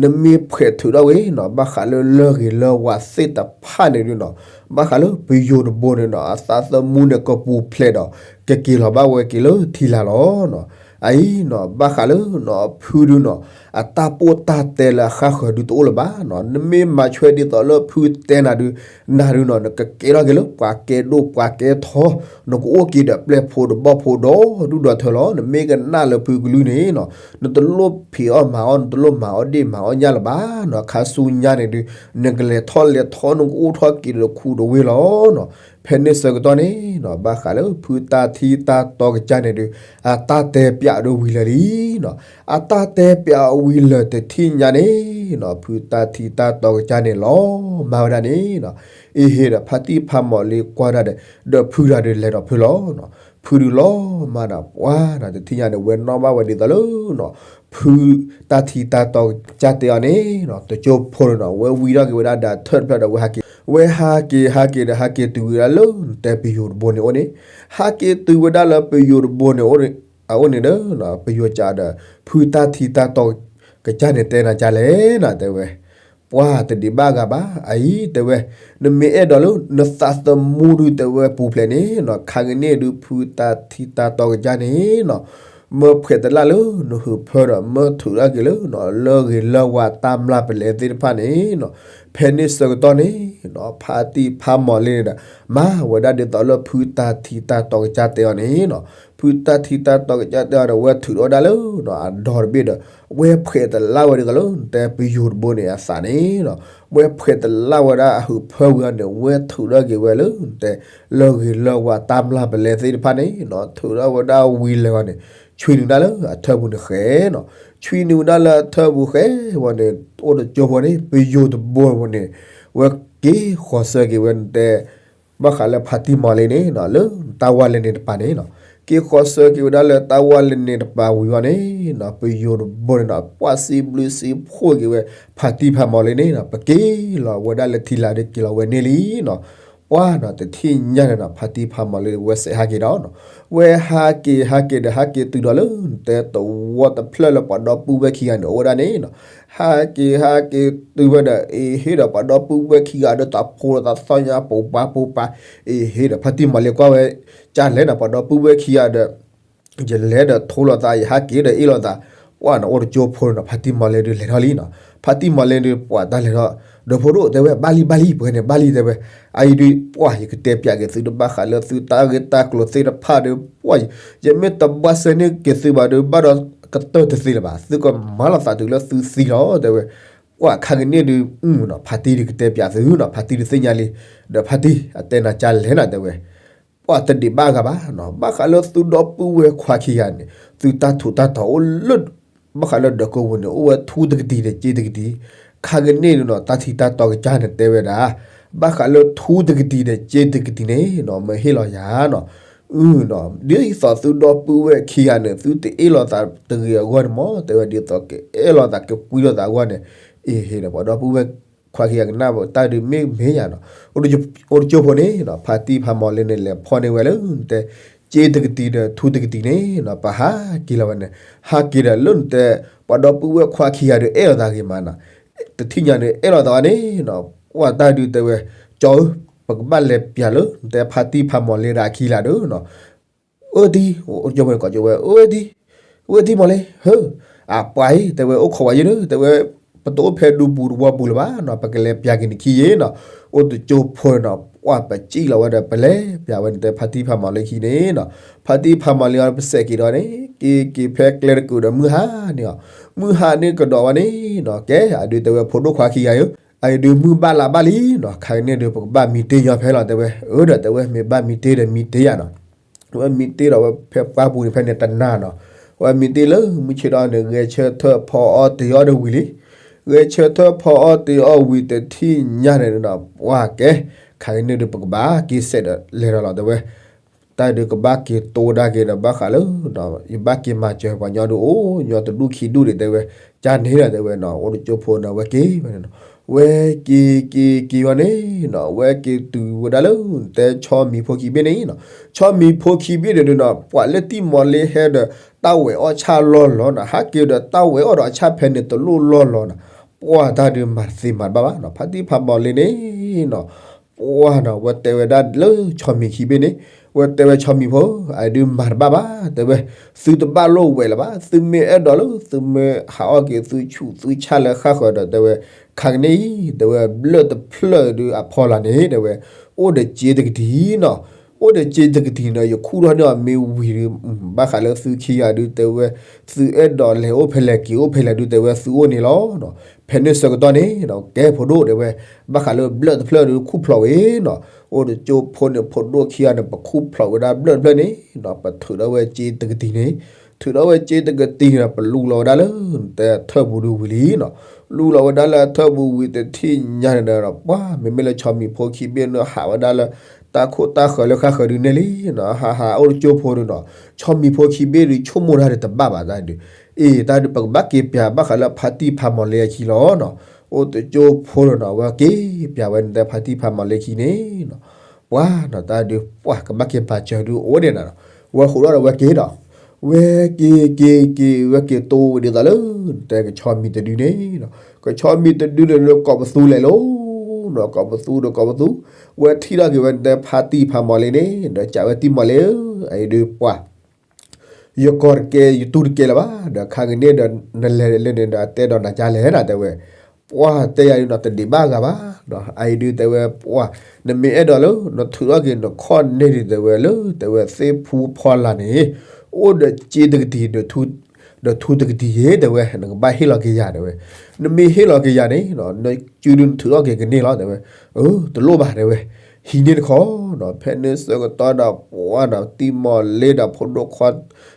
နမ့ၢ်ဖှဲးထုးထီၣ်ဝဲနီၤ ဘၣ်ဃးလၢလၢၢ်ဂ့ၤလၢၢ်ဝါသ့ၣ်တဖၣ်န့ၣ်ဒုးနီၤ, ဘၣ်ဃးလၢပယိၤတဘိန့ၣ်နီၤ အသးသမူန့ၣ်ကပူၤဖျဲးဒီး ကက့ၤလီၤဘၣ်ဝဲက့ၤလၢထံလာ်လီၤနီၤ, အအံၤနီၤ ဘၣ်ဃးလၢနီၤ ဖုဒုးနီၤ အတၢ်ပိၢ်တၢ်တဲလၢအဃၣ်ဃၢၤဒုးတအိၣ်လၢၤဘၣ်နီၤ, နမ့ၢ်မၤဆွဲဒ်သိးလၢဖုတဲနၤဒုး နၤဒုးနီၤ နကကဲထီၣ်က့ၤလၢပှၤကဲဒိၣ်ပှၤကဲထီ, နကအိၣ်က့ၤဒီးပျဲၢ်ဖိတဘီၣ်ဖိဒီဒူၣ်ဒီထၢလီၤ, နမ့ၢ်ကနၣ်လၢဖုကလုၢ်န့ၣ်နီၤ နတလိၣ်ဖံးအီၣ်မၤအီၣ် နတလိၣ်မၤအီၣ်ဒ့ၣ်မၤအီၣ်ညၣ်လၢၤဘၣ်နီၤ, ခါဆူညါန့ၣ်ဒုး နကလဲၤထီၣ်လဲၤထီ နကအိၣ်ထီၣ်က့ၤဒီးခူဒီးဝ့ၢ်လီၤနီၤ, ဖဲန့ၣ်ဆၢကတီၢ်န့ၣ်နီၤ ဘၣ်ဃးလၢဖုတၢ်ထံတၢ်တီကစၢ်န့ၣ်ဒုး အတၢ်တဲပၠးဒီးဝံၤလၢာ်လံနီၤ, အတၢ်တဲပၠးဝံၤလၢာ်တထံၣ်ညါန့ၣ်နီၤ ဖုတၢ်ထံတၢ်တီကစၢ်န့ၣ်လီၤမၢ်ဝဲဒၣ်န့ၣ်နီၤ, အ့ဟ့ဒီးဖါတံၢ်ဖါမီၤလ့ကွၢ်ဒၣ်ဒီး ဒီးဖုဒၣ်ဒုးလဲၤဒီးဖုလီၤနီၤ, ဖုဒုးလီၤမၢ်ဒီး ပှၢ်နီၤ တထံၣ်ညါန့ၣ် ဝဲနီၣ်ဘၣ်ဝဲဒ်သိးလၢနီၤ ဖုတၢ်ထံတၢ်တီကစၢ်တဲအီၤန့ၣ်နီၤ တကၠိဖိန့ၣ်နီၤ ဝဲဝံထီၣ်က့ၤဝဲဒၣ်ဒီးထၢၣ်တဖျၢၣ်ဒီး ဝဲဟးက့ၤ ဝဲဟးက့ၤဟးက့ၤဒီးဟးက့ၤတုၤဝဲဒၣ်လၢနတဲပယိၤတဘိန့ၣ်အိၣ်န့ၣ်, ဟးက့ၤတုၤဝဲဒၣ်လၢပယိၤတဘိန့ၣ် အအိၣ်န့ၣ်ဒီး ပယိၤကးဒီး ဖုတၢ်ထံတၢ်တီကစၢ်န့ၣ်တဲနၤကလဲၣ်နီၤ တဲဝဲ, ပှၢ်တဒံးဘၣ်ဂၤဘၣ် အအံၤတဲဝဲ, နမ့ၢ်အဲၣ်ဒိးလၢ နသးသမူဒုးတဲဝဲပူၤဖျဲးန့ၣ်နီၤ ခါကန့ၣ်ဒုး ဖုတၢ်ထံတၢ်တီကစၢ်န့ၣ်နီၤ မၢဖှဲးတလၢ်လၢနဟုးဖၢဒီး မၢထုးထီၣ်က့ၤလၢနီၤ လၢၢ်ဂ့ၤလၢၢ်ဝါတၢ်မျၢ်ပလဲသ့ၣ်တဖၣ်န့ၣ်နီၤ, ဖဲန့ၣ်ဆၢကတီၢ်န့ၣ်နီၤ ဖါတံၢ်ဖါမီၤလ့န့ၣ်ဒီး မၤဝဲဒၣ်ဒ်သိးလၢဖုတၢ်ထံတၢ်တီကစၢ်တဲအီၤန့ၣ်နီၤ, ဖုတၢ်ထံတၢ်တီကစၢ်တဲအီၤဒီး ဝဲထုးထီၣ်ဝဲဒၣ်လၢနီၤ အဒီတဘ့ၣ်ဒီး ဝဲဖှဲးတလၢ်ဝဲဒ်သိးလၢနတဲပယိၤတဘိန့ၣ်အသးန့ၣ်နီၤ, ဝဲဖှဲးတလၢ်ဝဲဒၣ်အဟုးဖၢဝံၤအီၤန့ၣ် ဝဲထုးထီၣ်က့ၤဝဲလၢနတဲ လၢၢ်ဂ့ၤလၢၢ်ဝါတၢ်မျၢ်ပလဲသ့ၣ်တဖၣ်န့ၣ်နီၤ ထုးထီၣ်ဝဲဒၣ်ဝံၤလၢာ်အီၤန့ၣ် ဆွံနုာ်ဝဲဒၣ်လၢအထၢပူၤန့ၣ်ဃဲနီၤ, ဆွံနုာ်ဝဲဒၣ်လၢအထၢပူၤဃဲဝံၤန့ၣ် အိၣ်တကၠိဖိန့ၣ် ပယိၤတဘိဝဲန့ၣ် ဝဲက့ၤဃီၤဆၢက့ၤဝဲနတဲ ဘၣ်ဃးလၢဖါတံၢ်မီၤလ့န့ၣ်နီၤ လၢတၢ်ဝၢ်လဲန့ၣ်တပၤန့ၣ်နီၤ, က့ၤဃီၤဆၢက့ၤဝဲဒၣ်လၢတၢ်ဝၢ်လဲန့ၣ်တပၤဝံၤအီၤန့ၣ်နီၤ ပယိၤတဘိန့ၣ်နီၤ ပှၢ်စံးဘျုးစံးဖှိၣ်က့ၤဝဲ ဖါတံၢ်ဖါမီၤလ့န့ၣ်နီၤ ပက့ၤလီၤဝဲဒၣ်လၢထံလာ်ဒီးက့ၤလီၤဝဲန့ၣ်လံနီၤ, ပှၢ်နီၤ တထံၣ်ညါန့ၣ်နီၤ ဖါတံၢ်ဖါမီၤလ့ဝဲစဲးဟးက့ၤဒီးနီၤ, ဝဲဟးက့ၤဟးက့ၤဒီးဟးက့ၤတုၤဒီးလၢနတဲသဝီတဖျၢၣ်လၢပှၤဒီပုၢ်ဝဲၢ်ခံဂၤန့ၣ် အိၣ်ဝဲဒၣ်န့ၣ်နီၤ, ဟးက့ၤဟးက့ၤတုၤဝဲဒီး အ့ဟ့ဒီးပှၤဒီပုၢ်ဝဲၢ်ခံဂၤဒီး သးဖိဒီးသးသီၣ်ညါပိာ်ပၤပိာ်ပၤ, အ့ဟ့ဒီးဖါတံၢ်မီၤလ့ကွၢ်ဝဲ ကလဲၣ်နီၤ ပှၤဒီပုၢ်ဝဲၢ်ခံဂၤဒီး ယလဲၤဒီးထိလိာ်သး ယဟးက့ၤဒီးအ့ၣ်လိာ်သး, ပှၢ်နီၤ အိၣ်တကၠိဖိန့ၣ်နီၤ ဖါတံၢ်မီၤလ့ဒုးလဲၤထီၣ်လံနီၤ, ဖါတံၢ်မီၤလ့ဒုး ပှၢ်တၢ်လဲၤထီၣ် ဒီဖိဒိၣ်တဲဝဲ ဘၣ်လံဘၣ်လံ ပှဲၤန့ၣ်ဘၣ်လံတဲဝဲ, အအံၤဒုး ပှၢ်ယကတဲပၠးက့ၤသုတဘၣ်ဃးလၢသုတၢ်ဂ့ၢ်တၢ်ကျိၤသ့ၣ်တဖၣ်ဒီး ပှၢ် ယမ့ၢ်တဘၣ်စဲန့ၢ်က့ၤသုဘၣ်ဒီး ဘၣ်ဒီးကတၢၢ်တသ့လၢၤဘၣ်, သုကမၤလိာ်သးတုၤလၢသုသံလီၤတဲဝဲ, ပှၢ်ခါကန့ၣ်ဒုး ဖါတံၢ်ဒုးကတဲပၠးသုနီၤ ဖါတံၢ်ဒုးသ့ၣ်ညါလံ, ဒီးဖါတံၢ်အတဲနၤကလဲၣ်နီၤတဲဝဲ ပှၢ်တဒံးဘၣ်ဂၤဘၣ်နီၤ, ဘၣ်ဃးလၢသုဒီပုၢ်ဝဲၢ်ခွါခံဂၤန့ၣ် သုတၢ်ထူးတၢ်တီၤအိၣ်လၢ ဘၣ်ဃးလၢဒၢးကိးပူၤန့ၣ် အိၣ်ဝဲထူတကတံၤဒီးစ့တကတံၤ, ခါကန့ၣ်နီၤ တၢ်ထံတၢ်တီကစၢ်န့ၣ်တဲဝဲဒၣ်, ဘၣ်ဃးလၢထူတကတံၤဒီးစ့တကတံၤန့ၣ်နီၤ မ့ၢ်ဟ့ၣ်လီၤယၤနီၤ, အုနီၤ ဒ်သိးသုဒီပုၢ်ဝဲၢ်ခံဂၤန့ၣ် သုတအဲၣ်လိာ်သးတဂ့ၤအဂီၢ်န့ၣ်မ့ၢ် တဲဝဲဒ်သိးကအဲၣ်လိာ်သးကကွံလိာ်သးအဂီၢ်န့ၣ်, အ့ဟ့ၣ်ဒီးပှၤဒီပုၢ်ဝဲၢ်ခွါခံဂၤကနၣ်တၢ်ဒုးမ့ၢ်မ့ၢ်ယၤနီၤ, အိၣ်တကၠိဖိန့ၣ်နီၤ ဖါတံၢ်ဖါမီၤလ့န့ၣ် လဲၤဖီၣ်န့ၢ်ဝဲလၢတဲ စ့တကတံၤဒီးထူတကတံၤန့ၣ်နီၤ ပဟးက့ၤလီၤဝဲန့ၣ်, ဟးက့ၤဒီးလၢနတဲ ပှၤဒီပုၢ်ဝဲၢ်ခွါခံဂၤဒီးအဲၣ်လိာ်သးဂ့ၤမးနီၤ, တထံၣ်ညါန့ၣ် အဲၣ်လိာ်သးန့ၣ်နီၤ ပှၢ်တၢ်ဒုးတဲဝဲ, ကၠီဧၢ, ပကဘၣ်လဲၤပၠးလၢနတဲဖါတံၢ်ဖါမီၤလ့ဒီးအခံလၢာ်ဒီးနီၤ အၢတံၢ်, အိၣ်တကၠိဖိန့ၣ်ကိးကၠိဝဲ အၢတံၢ်, အၢတံၢ်မီၤလ့, ဟၢ, အပှၤအံၤ တဲဝဲအိၣ်ခိးဝဲယဲၢ်ဒီး တဲဝဲ, ပတအိၣ်ဖဲဒူပူၤသဝီပူၤလၢၤဘၣ်နီၤ, ပကလဲၤပျးက့ၤနခံယ့ၣ်နီၤ. အိၣ်တကၠိဖိနီၤ ပှၢ်ပစံၣ်လီၤဝဲဒီး ပလဲၤပျးဝဲန့ၣ်တဲဖါတံၢ်ဖးမီၤလ့ခံန့ၣ်နီၤ. ဖါတံၢ်ဖးမီၤလ့အီၤပစဲးက့ၤဒီးန့ၣ် က့ၤက့ၤဖဲကျဲတကုာ်ဒီးမုၢ်ဟါန့ၣ်အီၤ, မုၢ်ဟါန့ၣ်ကဒီးဝဲန့ၣ်နီၤ, ကဲအဒုးတဲဝဲဖိဒိၣ်ခွါခံဂၤဧၢ, အအံၤဒုးမုၢ်ဘၣ်လါဘၣ်လံနီၤ, ခါကန့ၣ်ဒုးပကဘၣ်မံတ့ၢ်ညီဖဲလီၤတဲဝဲ, အၢဒီးတဲဝဲမ့ၢ်ဘၣ်မံတ့ၢ်ဒီးမံတ့ၢ်ယၤနီၤ. ဝဲမံတ့ၢ်ဒီးဝဲဖဲပှၢ်ပူၤန့ၣ်ဖဲန့ၣ်တနၤနီၤ, ဝဲမံတ့ၢ်လၢမုၢ်ဆ့ၣ်ဒီးန့ၣ် ဂဲၤဆၢထၢၣ်ဖီအီၣ်တ့ၢ်အီၣ်ဒီးဝံၤလံ, ဂဲၤဆၢထၢၣ်ဖီအီၣ်တ့ၢ်အီၣ်ဝံၤတထံၣ်ညါန့ၣ်နီၤ, ပှၢ်ကဲ, ခါကန့ၣ်ဒုးပကဘၣ်က့ၤစဲးဒီးလဲၤဒီးလီၤတဲဝဲ တၢ်ဒုးကဘၣ်က့ၤတိၢ်ဒၣ်က့ၤဒီးဘၣ်ဃးလၢ ယဘၣ်က့ၤမၤစၢၤပှၤညီဒုးအိၣ်ညီတဒူၣ်ခံဒူၣ်ဒံးတဲဝဲ, ကန့ၣ်ဒီးတဲဝဲနီၤ, အိၣ်တကၠိဖိန့ၣ် ဝဲက့ၤဝဲန့ၣ်နီၤ, ဝဲက့ၤက့ၤက့ၤဝဲန့ၣ်နီၤ, ဝဲက့ၤတုၤဝဲဒၣ်လၢ တဲဆီမံၤဖိခံဘ့ၣ်န့ၣ်နီၤ, ဆီမံၤဖိခံဘ့ၣ်န့ၣ်နီၤ, ပှၤလၢတံၢ်မီၤလ့ဟဲဒီး တၢ်ဝဲၤအီၣ်ဆၣ်လီၢ်လီၤနီၤ, ဟးက့ၤဒီးတၢ်ဝဲၤအီၣ်ဒီးအဆၣ်ဖဲန့ၣ်တလိၣ်လီၢ်လီၤနီၤ, ပှၢ်တၢ်ဒုးမၤတသ့မၤတဘၣ်ဘၣ်နီၤ, ဖါတံၢ်ဖးမီၤလ့န့ၣ်နီၤ ပှၢ်နီၤ ဝဲတဲဝဲဒၣ်လၢဆီမံၤခံဘ့ၣ်န့ၣ်, ဝဲတဲဝဲဆီမံၤဖိ, အဒုးမၤတဘၣ်ဘၣ်, တဲဝဲ, သုတဘၣ်လိၣ်ဝဲလၢၤဘၣ်, သုမ့ၢ်အဲၣ်ဒိးလၢ သုမ့ၢ်ဟးအီၣ်က့ၤသုဆူၣ်သုဆၣ်လၢဃၣ်ဃၢၤဒီးတဲဝဲ, ခါကန့ၣ်အံၤ တဲဝဲဘျၢၣ်တဖျၢၣ်ဒုးအဖီလာ်န့ၣ် တဲဝဲ, အိၣ်ဒီးစ့တကတံၢ်နီၤ, အိၣ်ဒီးစ့တကတံၢ်နီၤ, ယခူၣ်ထီၣ်န့ၢ်အီၤမ့ၢ်ဝံၤဒုး, ဘၣ်ဃးလၢသုခံဂၤဒုးတဲဝဲ, သုအဲၣ်ဒိးလဲၤအိၣ်ဖဲလဲၣ်က့ၤအိၣ်ဖဲလဲၣ်ဒုးတဲဝဲ သုအိၣ်န့ၣ်လီၤ. ဖဲန့ၣ်ဆၢကတီၢ်န့ၣ်နီၤ ကဲဖိဒိၣ်တဲဝဲ, ဘၣ်ဃးလၢဘျၢၣ်တဖျၢၣ်ဒုးခူၣ်ဖျိးဝဲနီၤ, အိၣ်တကၠိဖိန့ၣ် ဖိဒိၣ်ခံဂၤန့ၣ် ပခူၣ်ဖျိးဝဲဒၣ်ဘျၢၣ်တဖျၢၣ်န့ၣ်နီၤ, ပထုးထီၣ်ဝဲစ့တကတံၢ်န့ၣ်, ထုးထီၣ်ဝဲစ့တကတံၢ်န့ၣ် ပလူလီၤဝဲဒၣ်လၢ တဲထၢၣ်ပူၤဒုးဝံၤလံနီၤ, လူလီၤဝဲဒၣ်လၢထၢၣ်ပူၤဝံၤတထံၣ်ညါန့ၣ်ဒီး ပှၢ် မ့မ့ၢ်လၢဆီမံၤဖိခံဘ့ၣ်န့ၣ် ဟးဝဲဒၣ်လၢ တၢ်ခိၣ်တၢ်ဃၢၤလၢဃၣ်ဃၢၤဒုးန့ၣ်လံနီၤ, ဟးဟးအိၣ်တကၠိဖိဒုးနီၤ, ဆီမံၤဖိခံဘ့ၣ်ဒုးဆိကမိၣ်တၢ်ဒုးတဘၣ်ဘၣ်တၢ်ဒုး, အ့ တၢ်ဒုးပကဘၣ်က့ၤပျးဘၣ်ဃးလၢဖါတံၢ်ဖးမီၤလ့အခံလီၤနီၤ, အိၣ်တကၠိဖိဒုးနီၤ ဝဲက့ၤပျးဝဲန့ၣ်တဲဖါတံၢ်ဖးမီၤလ့ခံန့ၣ်နီၤ, ပှၢ်နီၤ တၢ်ဒုးပှၢ်ကဘၣ်က့ၤပာ်စၢၤဒုးအိၣ်ဒံးနၤနီၤ, ဝဲဃိးဒီးဝဲက့ၤဒီး ဝဲက့ၤက့ၤက့ၤ ဝဲက့ၤတိၢ်ဝဲဒ်သိးလၢ တဲကဆီမံၤတဒုန့ၣ်နီၤ, ကဆီမံၤတဒုန့ၣ်ဒီးကိးပသူလဲၤလီၤနီၤ, ကိးပသူဒီးကိးပသူ, ဝဲထံၣ်ထီၣ်က့ၤဝဲတဲဖါတံၢ်ဖးမီၤလ့န့ၣ် ဒီးစံးဝဲတံၢ်မီၤလ့ဧၢ, အအံၤဒုးပှၢ် ယကိးတကဲ ယတူၢ်တကဲလၢၤဘၣ်, ဒီးခါကန့ၣ်ဒီး နလဲၤလၢန့ၣ်ဒီး အတဲဒီးနၤကလဲၣ်နၤတဲဝဲ, ပှၢ်တဲယၤဒုးနီၤ တဒံးဘၣ်ဂၤဘၣ်နီၤ, အအံၤဒုးတဲဝဲပှၢ် နမ့ၢ်အဲၣ်ဒိးလၢ နထုးထီၣ်က့ၤနခီၣ်န့ၢ်ဒုးတဲဝဲလၢ တဲဝဲသ့ၣ်ဖူဖီလာ်န့ၣ် အိၣ်ဒီးစ့တကတံၢ် ဒီးထူတကတံၢ်ယဲ တဲဝဲ နကဘၣ်ဟ့ၣ်လီၤက့ၤယၤတဲဝဲ, နမ့ၢ်ဟ့ၣ်လီၤက့ၤယၤန့ၣ် နစုဒုးနထုးထီၣ်က့ၤကန့ၢ်လီၤတဲဝဲ, အၢ တလိၣ်ဘၣ်တဲဝဲ, ဟံးန့ၢ်တခီနီၤ, ဖဲန့ၣ်ဆၢကတီၢ်ဒီး ပှၢ်နီၤ တံၢ်မီၤလ့ဒီးဖိဒိၣ်ခွါ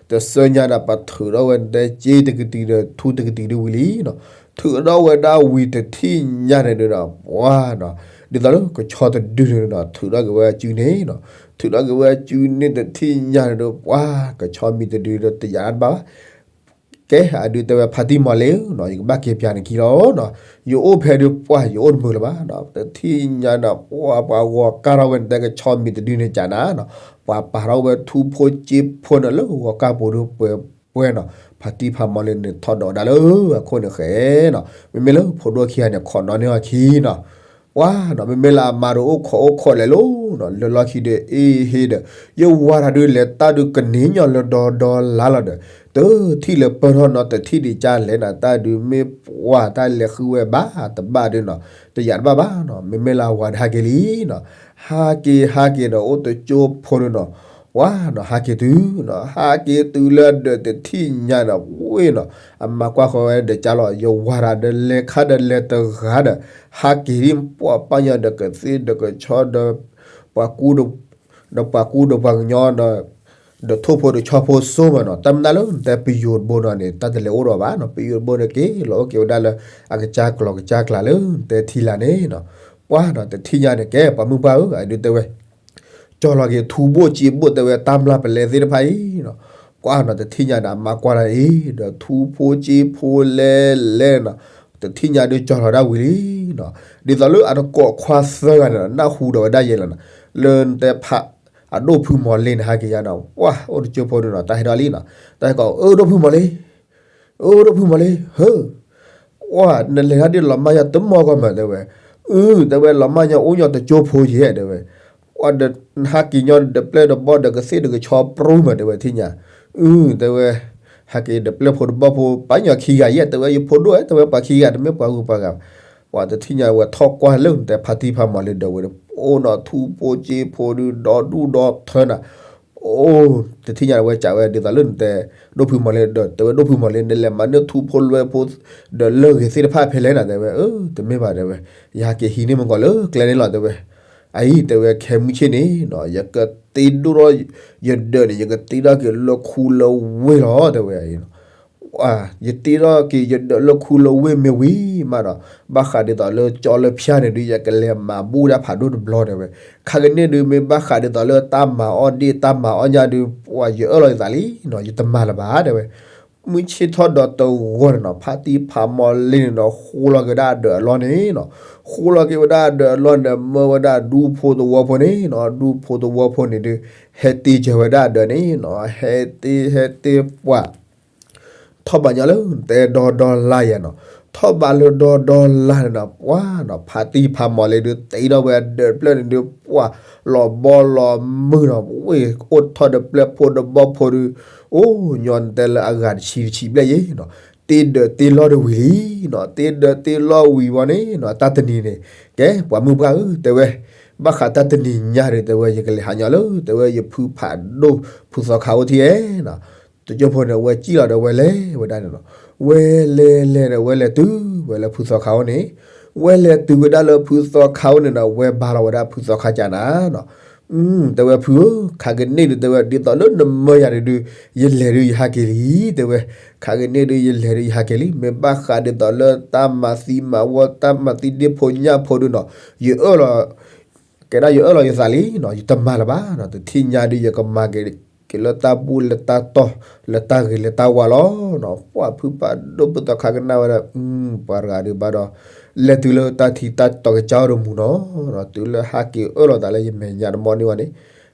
တစၢညါဒီး ပထုးထီၣ်ဝဲတဲစ့တကတံၢ်ဒီးထူတကတံၢ်ဒုးဝံၤလံနီၤ, ထုးထီၣ်ဝဲဒၣ်ဝံၤတထံၣ်ညါန့ၣ်ဒီး ပှၢ်နီၤ ဒ်သိးလၢကဆီတဒုန့ၣ်နီၤ ထုးထီၣ်က့ၤဝဲစုန့ၣ်နီၤ, ထုးထီၣ်က့ၤဝဲစုန့ၣ်တထံၣ်ညါန့ၣ်ဒီး ပှၢ် ကဆီမံၤတဒုဒီးတယာ်တဘၣ်ဘၣ် ကဲ အဒုးတဲဝဲဖါတံၢ်မီၤလ့ဧၢနီၤ, ယကဘၣ်က့ၤပျးနခံလီၤနီၤ, ယအိၣ်ဖဲဒုးပှၢ် ယအိၣ်တမုာ်လၢၤဘၣ်နီၤ, တထံၣ်ညါဒီး ပှၢ် ပှၤဂီၤကၢ်ထီၣ်ဝဲန့ၣ် တဲကဆီမံၤတဒုန့ၣ်ကနၤနီၤ, ပှၤပာ်ထီၣ်ဝဲထူဖိစ့ဖိန့ၣ်လၢဂီၤကၢ်ပူၤဒုးပှဲၤပှဲၤနီၤ, ဖါတံၢ်ဖးမီၤလ့န့ၣ်ထီၣ်ဒီးဝဲဒၣ်လၢအခိၣ်န့ၣ်ဃဲနီၤ, မ့မ့ၢ်လၢဖိဒိၣ်ခံဂၤန့ၣ် ခိးနီၣ်န့ၢ်အီၤခံနီၤ ပှၢ်နီၤ မ့မ့ၢ်လၢအမါဒီးအိၣ်ခိးအိၣ်ခိးလဲၤလီၤနီၤ, လၢလီၢ်ခံဒီး အ့ဟ့ဒီး ယဝၤတၢ်ဒုးလဲၤတၢ်ဒုးကန့ၢ်ညီလၢဒီဒီလါလီၤဒီး တထံၣ်လၢပၢၢ်ထီၣ်နီၤ တထံၣ်ဒံးကၢ်လဲၣ်နီၤ, တၢ်ဒုးမ့ၢ်ပှၢ်တၢ်လဲၤဃုဝဲဘၣ်တဘၣ်ဒုးနီၤ, တယာ်တဘၣ်ဘၣ်နီၤ, မ့မ့ၢ်လၢအဝၤဒီးဟးက့ၤလံနီၤ, ဟးက့ၤဟးက့ၤဒီးအိၣ်တကၠိဖိဒုးနီၤ ပှၢ်နီၤ ဟးက့ၤတုၤနီၤ, ဟးက့ၤတုၤလၢဒီးတထံၣ်ညါနီၤ ဝ့ၢ်နီၤ, အမါကွၢ်ဃီဝဲဒီးကၢ်လီၤ, ယဝၤတၢ်ဒီးလဲၤခါဒီးလဲၤတဂၤဒီး ဟးက့ၤဒ်ပှၢ်ပာ်ညီဒီးကသ့ၣ်ဒီးကဆီဒီး ပှၤကူ ဒီးပှၤကူဒီးပှၤကညီဒီး ဒီးထိၣ်ဖိဒီးဆီဖိစိမးနီၤ, တၢ်မနုၤလၢနတဲပယိၤတဘိနီၤန့ၣ် တၢ်တလဲၤအိၣ်ဒီးဘၣ်နီၤ, ပယိၤတဘိန့ၣ်က့ၤလီၤအိၣ်က့ၤဝဲဒၣ်လၢ အကစၢ်ကျီၤကစၢ်ကျါလၢနတဲထံလာ်န့ၣ်နီၤ, ပှၢ်နီၤ တထံၣ်ညါန့ၣ် ကဲပှၤမုၣ်ပှၢ်ဧၢ အဒုးတဲဝဲ ကၠီၤလီၤက့ၤထူဘိၣ်စ့ဘိၣ်တဲဝဲ တၢ်မျၢ်ပလဲသ့ၣ်တဖၣ်အံၤနီၤ, ကွၢ်နီၤ တထံၣ်ညါဒီးအမါကွၢ်လီၤအံၤ ဒီးထူဖိစ့ဖိလဲလဲနီၤ, တထံၣ်ညါဒီးကၠီၤလီၤဒၣ်ဝံၤလံနီၤ, ဒ်သိးလၢအတကိးခွါသၢဂၤန့ၣ်နီၤ နၢ်ဟူဒီးဝဲဒၣ်ယဲလီၤနီၤ, လၢနတဲဖး အဒိၣ်ဖုမီၤလ့န့ၣ်ဟးက့ၤယါနီၤ, ပှၢ် အိၣ်တကၠိဖိဒုးနီၤ တၢ်ဟဲဒီးလံနီၤ, တၢ်ဟဲကိး အၢ ဒိၣ်ဖုမီၤလ့ အၢ ဒိၣ်ဖုမီၤလ့ ဟၢ ပှၢ် နလဲၤတၢ်ဒ်လီၤမၢ်ညါတမီၢ်ကီၢ်မးတဲဝဲ, အု တဲဝဲ လီၤမၢ်ညါအိၣ်ညီတကၠိဖိယဲၢ်တဲဝဲ, ပှၢ်ဒီးနဟးက့ၤညီဒီးပျဲၢ်ဒီးဘီၣ်ဒီးကသ့ၣ်ဒီးကဆီပြူမးတဲဝဲ ထံၣ်ညါ, အု တဲဝဲ, ဟဲက့ၤဒီးပျဲၢ်ဖိတဘီၣ်ဖိ ပှၤညီခံဂၤယဲၢ် တဲဝဲ ယဖိဒိၣ်ဧၢ တဲဝဲ ပှၤခံဂၤတမ့ၢ်ပှၤဂုၤပှၤဂၤဘၣ်. ပှၤတထံၣ်ညါဝဲထီၣ်ကွၢ်လၢနတဲဖါတံၢ်ဖါမီၤလ့ဒီးဝဲ အိၣ်နီၤထူဖိစ့ဖိဒုး ဒီဒူၣ်ဒီထၢနၤ အိၣ် တထံၣ်ညါဝဲစံးဝဲဒ်သိးလၢနတဲ ဒိၣ်ဖုမီၤလ့ဒီး တဲဝဲဒိၣ်ဖုမီၤလ့ နလဲၤမၤန့ၢ်ထူဖိလွဲဖိ ဒီးလၢၢ်ဂ့ၤသ့ၣ်တဖၣ်ဖဲလဲၣ်နၤ တဲဝဲ အၢ တမ့ၢ်ဘၣ် တဲဝဲ ယဟးက့ၤဟံးန့ၢ်မုၢ်ကီၤလၢကျဲန့ၣ်လီၤ တဲဝဲ အအံၤ တဲဝဲ ခဲမုၢ်ဆ့ၣ်န့ၣ်နီၤ ယကတ့ဒိၣ်ထီၣ်ယဒၢးန့ၣ် ယကတ့ထီၣ်က့ၤလၢခူလၢဝ့ၢ်လီၤ တဲဝဲ ယတ့ထီၣ်က့ၤယဒၢးလၢခူလၢဝ့ၢ်မ့ၢ်ဝံၤမးဒီး ဘၣ်ဃးဒ်သိးလၢကၠီလၢဖၠါန့ၣ်ဒုး ယကလဲၤမၤဘူၣ်ဒၣ်ဖးဒိၣ်တဘျီ တဲဝဲ ခါကန့ၣ်ဒုး မ့ၢ်ဘၣ်ဃးဒ်သိးလၢတၢ်မၤအီၣ်ဒ့ၣ်တၢ်မၤအီၣ်ညၣ်ဒုး ပှၤယအၢၣ်လီၤယသးလံနီၤ ယတမၤလၢၤဘၣ် တဲဝဲ မုၢ်ဆ့ၣ်ထီၣ်ဒီးတဂီၤန့ၣ်နီၤ ဖါတံၢ်ဖါမီၤလ့န့ၣ်ဒီး ဃိလီၤက့ၤဝဲဒၣ်အဒၢးအလီၢ်န့ၣ်နီၤ ဃိလီၤက့ၤဝဲဒၣ်အဒၢးအလီၢ်န့ၣ် မၢဝဲဒၣ်ဒူဖိသဝီဖိန့ၣ်နီၤ ဒူဖိသဝီဖိန့ၣ်ဒုး ဟဲတ့စၢၤဝဲဒၣ်အဒၢးန့ၣ်နီၤ ဟဲတ့ ဟဲတ့ပှၤ ထီၣ်ဘးညီလၢတဲဒီဒီလါယဲနီၤ ထီၣ်ဘးလၢဒီဒီလါန့ၣ်နီၤ ပှၤနီၤ ဖါတံၢ်ဖါမီၤလ့ဒုး တ့ထီၣ်ဝဲအဒၢးတဖျၢၣ်န့ၣ်ဒုး ပှၤ လီၤဘီလီၤမုၢ်နီၤ ဝ့ၢ်အိၣ်ထီၣ်ဒီးပျဲၢ်ဖိဒီးဘီၣ်ဖိဒုး အိၣ်ညီနတဲလၢအဂၤတဆံတဆံဘျဲၣ်ယဲနီၤ တ့ဒၢးတ့လီၢ်တဝံၤလံနီၤ တ့ဒၢးတ့လီၢ်ဝံၤဝံၤန့ၣ်နီၤ တၢ်တနံၤန့ၣ် ကဲ ပှၤမုၢ်ပှၢ်ဧၢ တဲဝဲ ဘၣ်ဃးတၢ်တနံၤညါဒီး တဲဝဲ ယကလဲၤဟးညီလၢ တဲဝဲ ယဖုဖးဒိၣ် ဖုသီခါအိၣ်ထံၣ်ဧဲနီၤ တကၠိဖိန့ၣ် ဝဲစံၣ်လီၤဒီးဝဲလဲၤဝဲဒၣ်န့ၣ်နီၤ ဝဲလဲၤလဲၤဒီးဝဲလဲၤတုၤဝဲလၢဖုသီခါအိၣ်န့ၣ် ဝဲလဲၤတုၤဝဲဒၣ်လၢဖုသီခါအိၣ်န့ၣ်ဒီး ဝဲဘါလီၤဝဲဒၣ်ဖုသီခါကနၤနီၤ တဲဝဲဖုဧၢ ခါကန့ၣ်ဒုး တဲဝဲ ဒ်သိးလၢနမၢယၤဒုး ယလဲၤဒုးယဟးက့ၤလံ တဲဝဲ ခါကန့ၣ်ဒုး ယလဲၤဒုးယဟးက့ၤလံ မ့ၢ်ဘၣ်ဃးဒ်သိးလၢတၢ်မၤသံမၤဝီ တၢ်မၤသံဒ့ၣ်ဖိညၣ်ဖိဒုးနီၤ ယအၢၣ်လီၤ ကဲဒၣ်ယအၢၣ်လီၤယသးလံနီၤ ယတမၤလၢၤဘၣ်နီၤ တထံၣ်ညါဒုး ယကမၤက့ၤ က့ၤလၢတၢ်ဘူၣ်လၢတၢ်တီၢ် လၢတၢ်ဂ့ၤလၢတၢ်ဝါလီၤနီၤ ပှၤဖုဖးဒိၣ်ဖုသီခါကနၣ်ဝဲဒၣ် ပှၤတဂၤဒုးဘၣ်ဒီး လဲၤတုၤလၢတၢ်ထံတၢ်တီၤကစၢ်အိၣ်တမူနီၤ တုၤလၢဟးက့ၤအၢၣ်လီၤသးလၢယမဲာ်ညါတမီၢ်န့ၢ်ဝဲန့ၣ်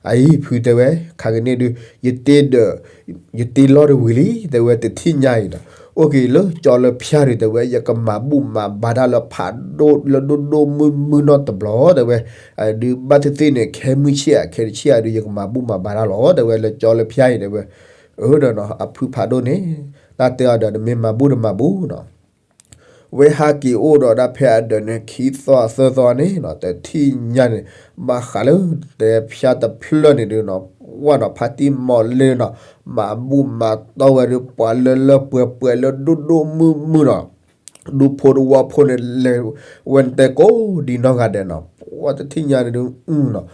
အအံၤဖုတဲဝဲ ခါကန့ၣ်ဒုး ယတ့ဒၢး ယတ့လီၢ်တဝံၤလံ တဲဝဲ တထံၣ်ညါအံၤဒီး အိၣ်က့ၤလၢကၠီလၢဖၠါဒုး တဲဝဲ ယကမၤဘူၣ်မၤဘါတၢ်လၢဖးဒိၣ်လၢဒိၣ်ဒိၣ်မုၢ်မုၢ်နီၢ်တဘျီ တဲဝဲ ဒုးဘၣ်သ့ၣ်သ့ၣ်န့ၣ် ခဲမုၢ်ဆ့ၣ်ဧါ ခဲတဆ့ၣ်ဧါဒုး ယကမၤဘူၣ်မၤဘါတၢ်လီၤ တဲဝဲ လၢကၠီလၢဖၠါအံၤ တဲဝဲ အၢဒီးနီၤ အဖုဖးဒိၣ်န့ၣ် တၢ်တဲအီၤဒီး နမ့ၢ်မၤဘူၣ်တမၤဘူၣ်နီၤ ဝဲဟးက့ၤအိၣ်ဒီးဒၣ်ဖဲအဒၢးန့ၣ် ခံသီသၢသီန့ၣ်နီၤ တထံၣ်ညါန့ၣ် ဘၣ်ဃးလၢတဲဖၠါတဖျၢၣ်န့ၣ်ဒုးနီၤ ဝဲနီၤ ဖါတံၢ်မီၤလ့နီၤ မၤဘူၣ်မၤတီၢ်ဝဲဒုး ပှၤလၢလၢပှဲၤပှဲၤလၢဒိၣ်ဒိၣ်မုၢ်မုၢ်နီၤ ဒူဖိတဝီဖိန့ၣ် လဲၤဝဲနတဲကိးဒံနီၢ်ဂၤဒဲးနီၤ ပှၤတထံၣ်ညါန့ၣ်ဒုး နီၤ ဒ်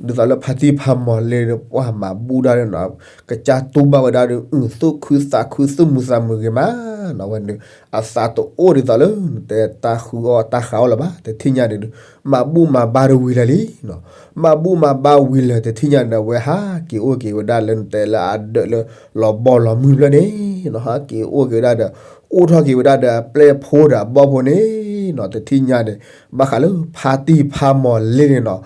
သိးလၢဖါတံၢ်ဖါမီၤလ့ဒီး ပှၤမၤဘူၣ်ဒၣ်န့ၣ်နီၤ ကစၢ်တူၢ်ဘၣ်ဝဲဒၣ်ဒီး သူၣ်ခုသးခု သူၣ်မုာ်သးမုာ်ဂ့ၤမးနီၤ ဝဲန့ၣ် အသးတအိၣ်ဒ်သိးလၢ နတဲတၢ်ဃုအီၣ်တၢ်ဃးအီၣ်လၢၤဘၣ် တထံၣ်ညါန့ၣ်ဒုး မၤဘူၣ်မၤဘါတဝံၤလၢာ်လံနီၤ မၤဘူၣ်မၤဘါဝံၤလၢာ် တထံၣ်ညါန့ၣ်ဒီး ဝဲဟးက့ၤအိၣ်က့ၤဝဲဒၣ်လၢနတဲလၢအဒၢးလၢ လီၤဘီလီၤမုၢ်တဖျၢၣ်န့ၣ်နီၤ ဟးက့ၤအိၣ်က့ၤဝဲဒၣ်ဒီး အိၣ်ထီၣ်က့ၤဝဲဒၣ်ဒီးအပျဲၢ်ဖိဒီးအဘီၣ်ဖိန့ၣ်နီၤ တထံၣ်ညါန့ၣ် ဘၣ်ဃးလၢဖါတံၢ်ဖါမီၤလ့န့ၣ်နီၤ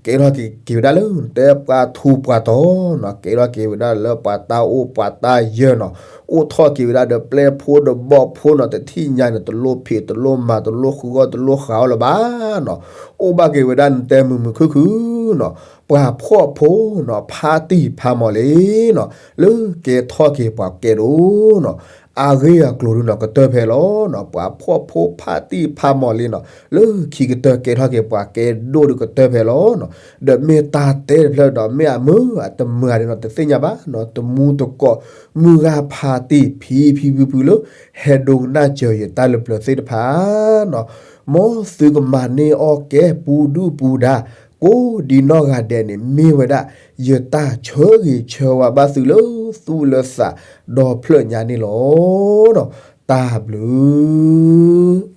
ကဲထီၣ်က့ၤဝဲဒၣ်လၢ နတဲပှၤထူးပှၤတီၤနီၤ ကဲထီၣ်က့ၤဝဲဒၣ်လၢပှၤတၢ်အိၣ်ပှၤတၢ်ယၢၤနီၤ အိၣ်ထီၣ်က့ၤဝဲဒၣ်ဒီးပျဲၢ်ဖိဒီးဘီၣ်ဖိနီၤ တထံၣ်ညါန့ၣ် တလိၣ်ဖံးတလိၣ်မၤ တလိၣ်ဃုအီၣ်တလိၣ်ဃးအီၣ်လၢၤဘၣ်နီၤ အိၣ်ဘၣ်က့ၤဝဲဒၣ်နတဲမုာ်မုာ်ခုၣ်ခုၣ်နီၤ ပှၤဖှီၣ်ဖိနီၤ ဖါတံၢ်ဖါမီၤလ့နီၤ လၢကဲထီၣ်က့ၤပှၤကဲဒိၣ်နီၤ အဂ့ၢ်အကျိၤဒုးနီၤ ကတၢၢ်ဖဲလီၤနီၤ ပှၤဖှီၣ်ဖိဖါတံၢ်ဖါမီၤလ့နီၤ လၢခံကတၢၢ်ကဲထီၣ်က့ၤပှၤကဲဒိၣ်ဒုးကတၢၢ်ဖဲလီၤနီၤ ဒီးမ့ၢ်တၢ်တဲတဖျၢၣ်ဒီး မ့ၢ်အမုာ်အတမုာ်ဧါဒုးနီၤ တသ့ၣ်ညါဘၣ်နီၤ တမူတကိး မုၢ်ဂၤဖါတံၢ်ဖံဖံဖုဖုလၢ ဟဲဒိကနၣ်စၢၤယတၢ်လၢပျၢၤသ့ၣ်တဖၣ်နီၤ မ်သုကမၤန့ၢ်အီၣ်ကဲပူၤဒုၣ်ပူၤဒါ ကိးဒံနီၢ်ဂၤဒဲးန့ၣ် မ့ၢ်ဝဲဒၣ် ယတၢ်ဆၢဂ့ၤဆၢဝါဘၣ်သုလၢသူၣ်လၢသးဒီဖျၢၣ်ညါန့ၣ်လီၤ. တၢ်ဘျုး